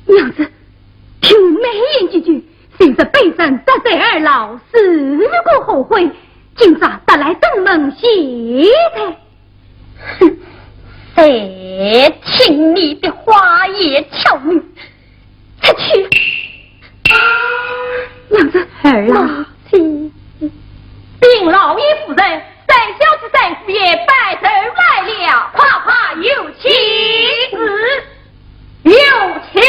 娘子，听我美言几句，虽是卑人得罪二老，事过后悔，今朝特来登门谢罪。哼，谁听你的花言巧语，出去。娘子。儿啊。母亲。禀老爷夫人，三小姐在府也拜寿来了，快快有请。是。有请。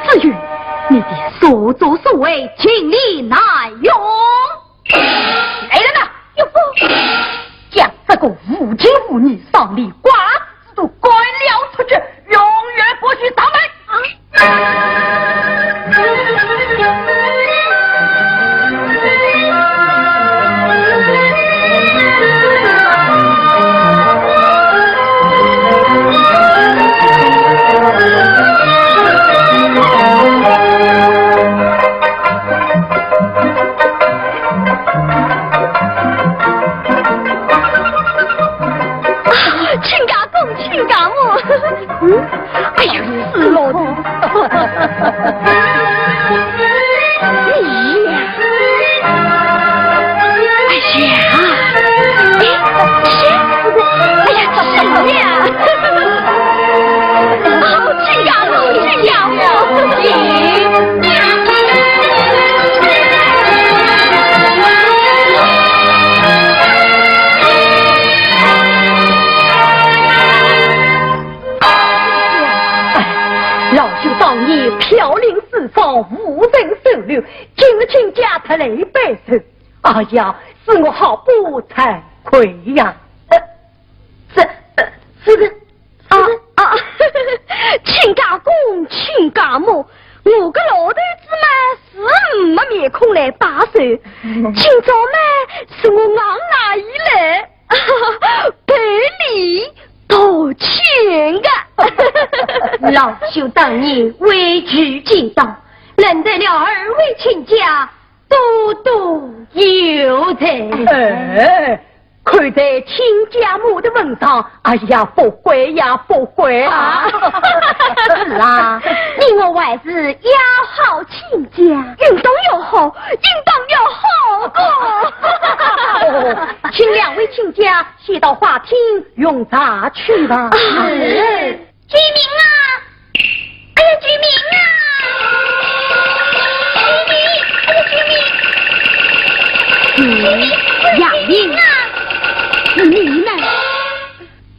子云，你的所作所为，情理难容。来人呐，岳父，将这个无情无义、上里挂子都赶了出去，永远不许上门。啊！亲家公，亲家母。嗯，哎呀，死老头。哎呀，哎呀，哎，哎呀，怎么了？好，亲家母，亲家母。哎，老朽当年飘零四方，无人收留，今日亲家特来拜寿。哎呀，是我好不惭愧呀。呃，这，呃，这个，啊，啊，亲家公，亲家母，我个老头子嘛，是没面孔来拜寿。今朝嘛，是我硬拉伊来，赔礼道歉个。老朽当年畏惧街道，认得了二位亲家，多多有罪。哎，看在亲家母的份上，哎呀，不会呀，不会啊。啊，是啊，你我还是要好亲家。应当要好，应当要好个。哦，请两位亲家先到花厅用茶去吧。是。 救命啊！哎呀，救命啊！救命！哎呀，救命！嗯，救命！救命啊！你们，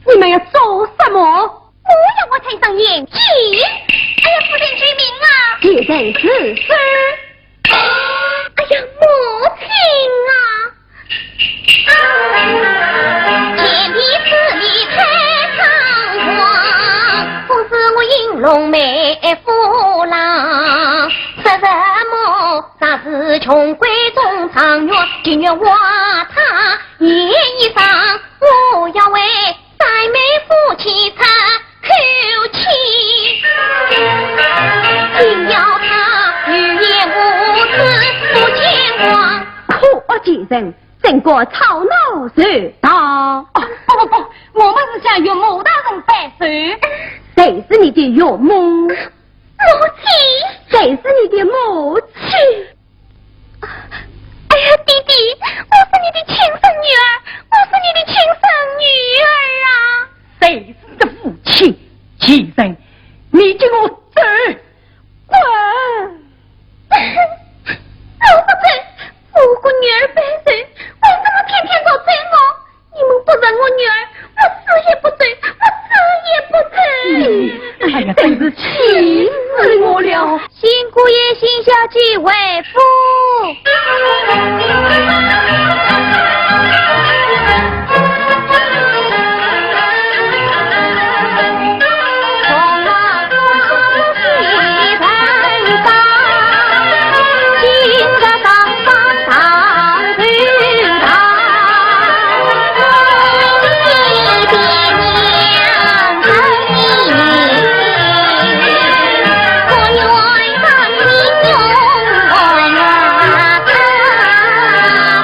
你们要做什么？我要我穿上眼睛。哎呀，夫人，救命啊！现在是，是。 哎呀，母亲啊！ 三妹夫妻出口气，定要他人，真个吵闹热闹。哦，不不不，我们是向岳母大人拜寿。谁是你的岳母？母亲。谁是你的母亲？哎呀，爹爹，我是你的亲生女儿，我是你的亲生女儿啊！谁是你的父亲？贱人，你给我走！滚！我不走，我给女儿拜寿，为什么偏偏要走我？你们不认我女儿，我死也不走，我死也不走。哎呀，真是气死我了！新姑爷、新小姐回府。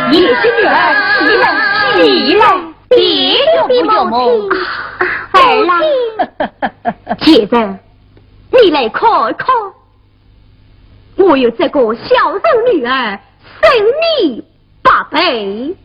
你是女儿，起来，起来。别别别，母亲。儿啦，贱人，你来看看，我有这个孝顺女儿，胜你百倍。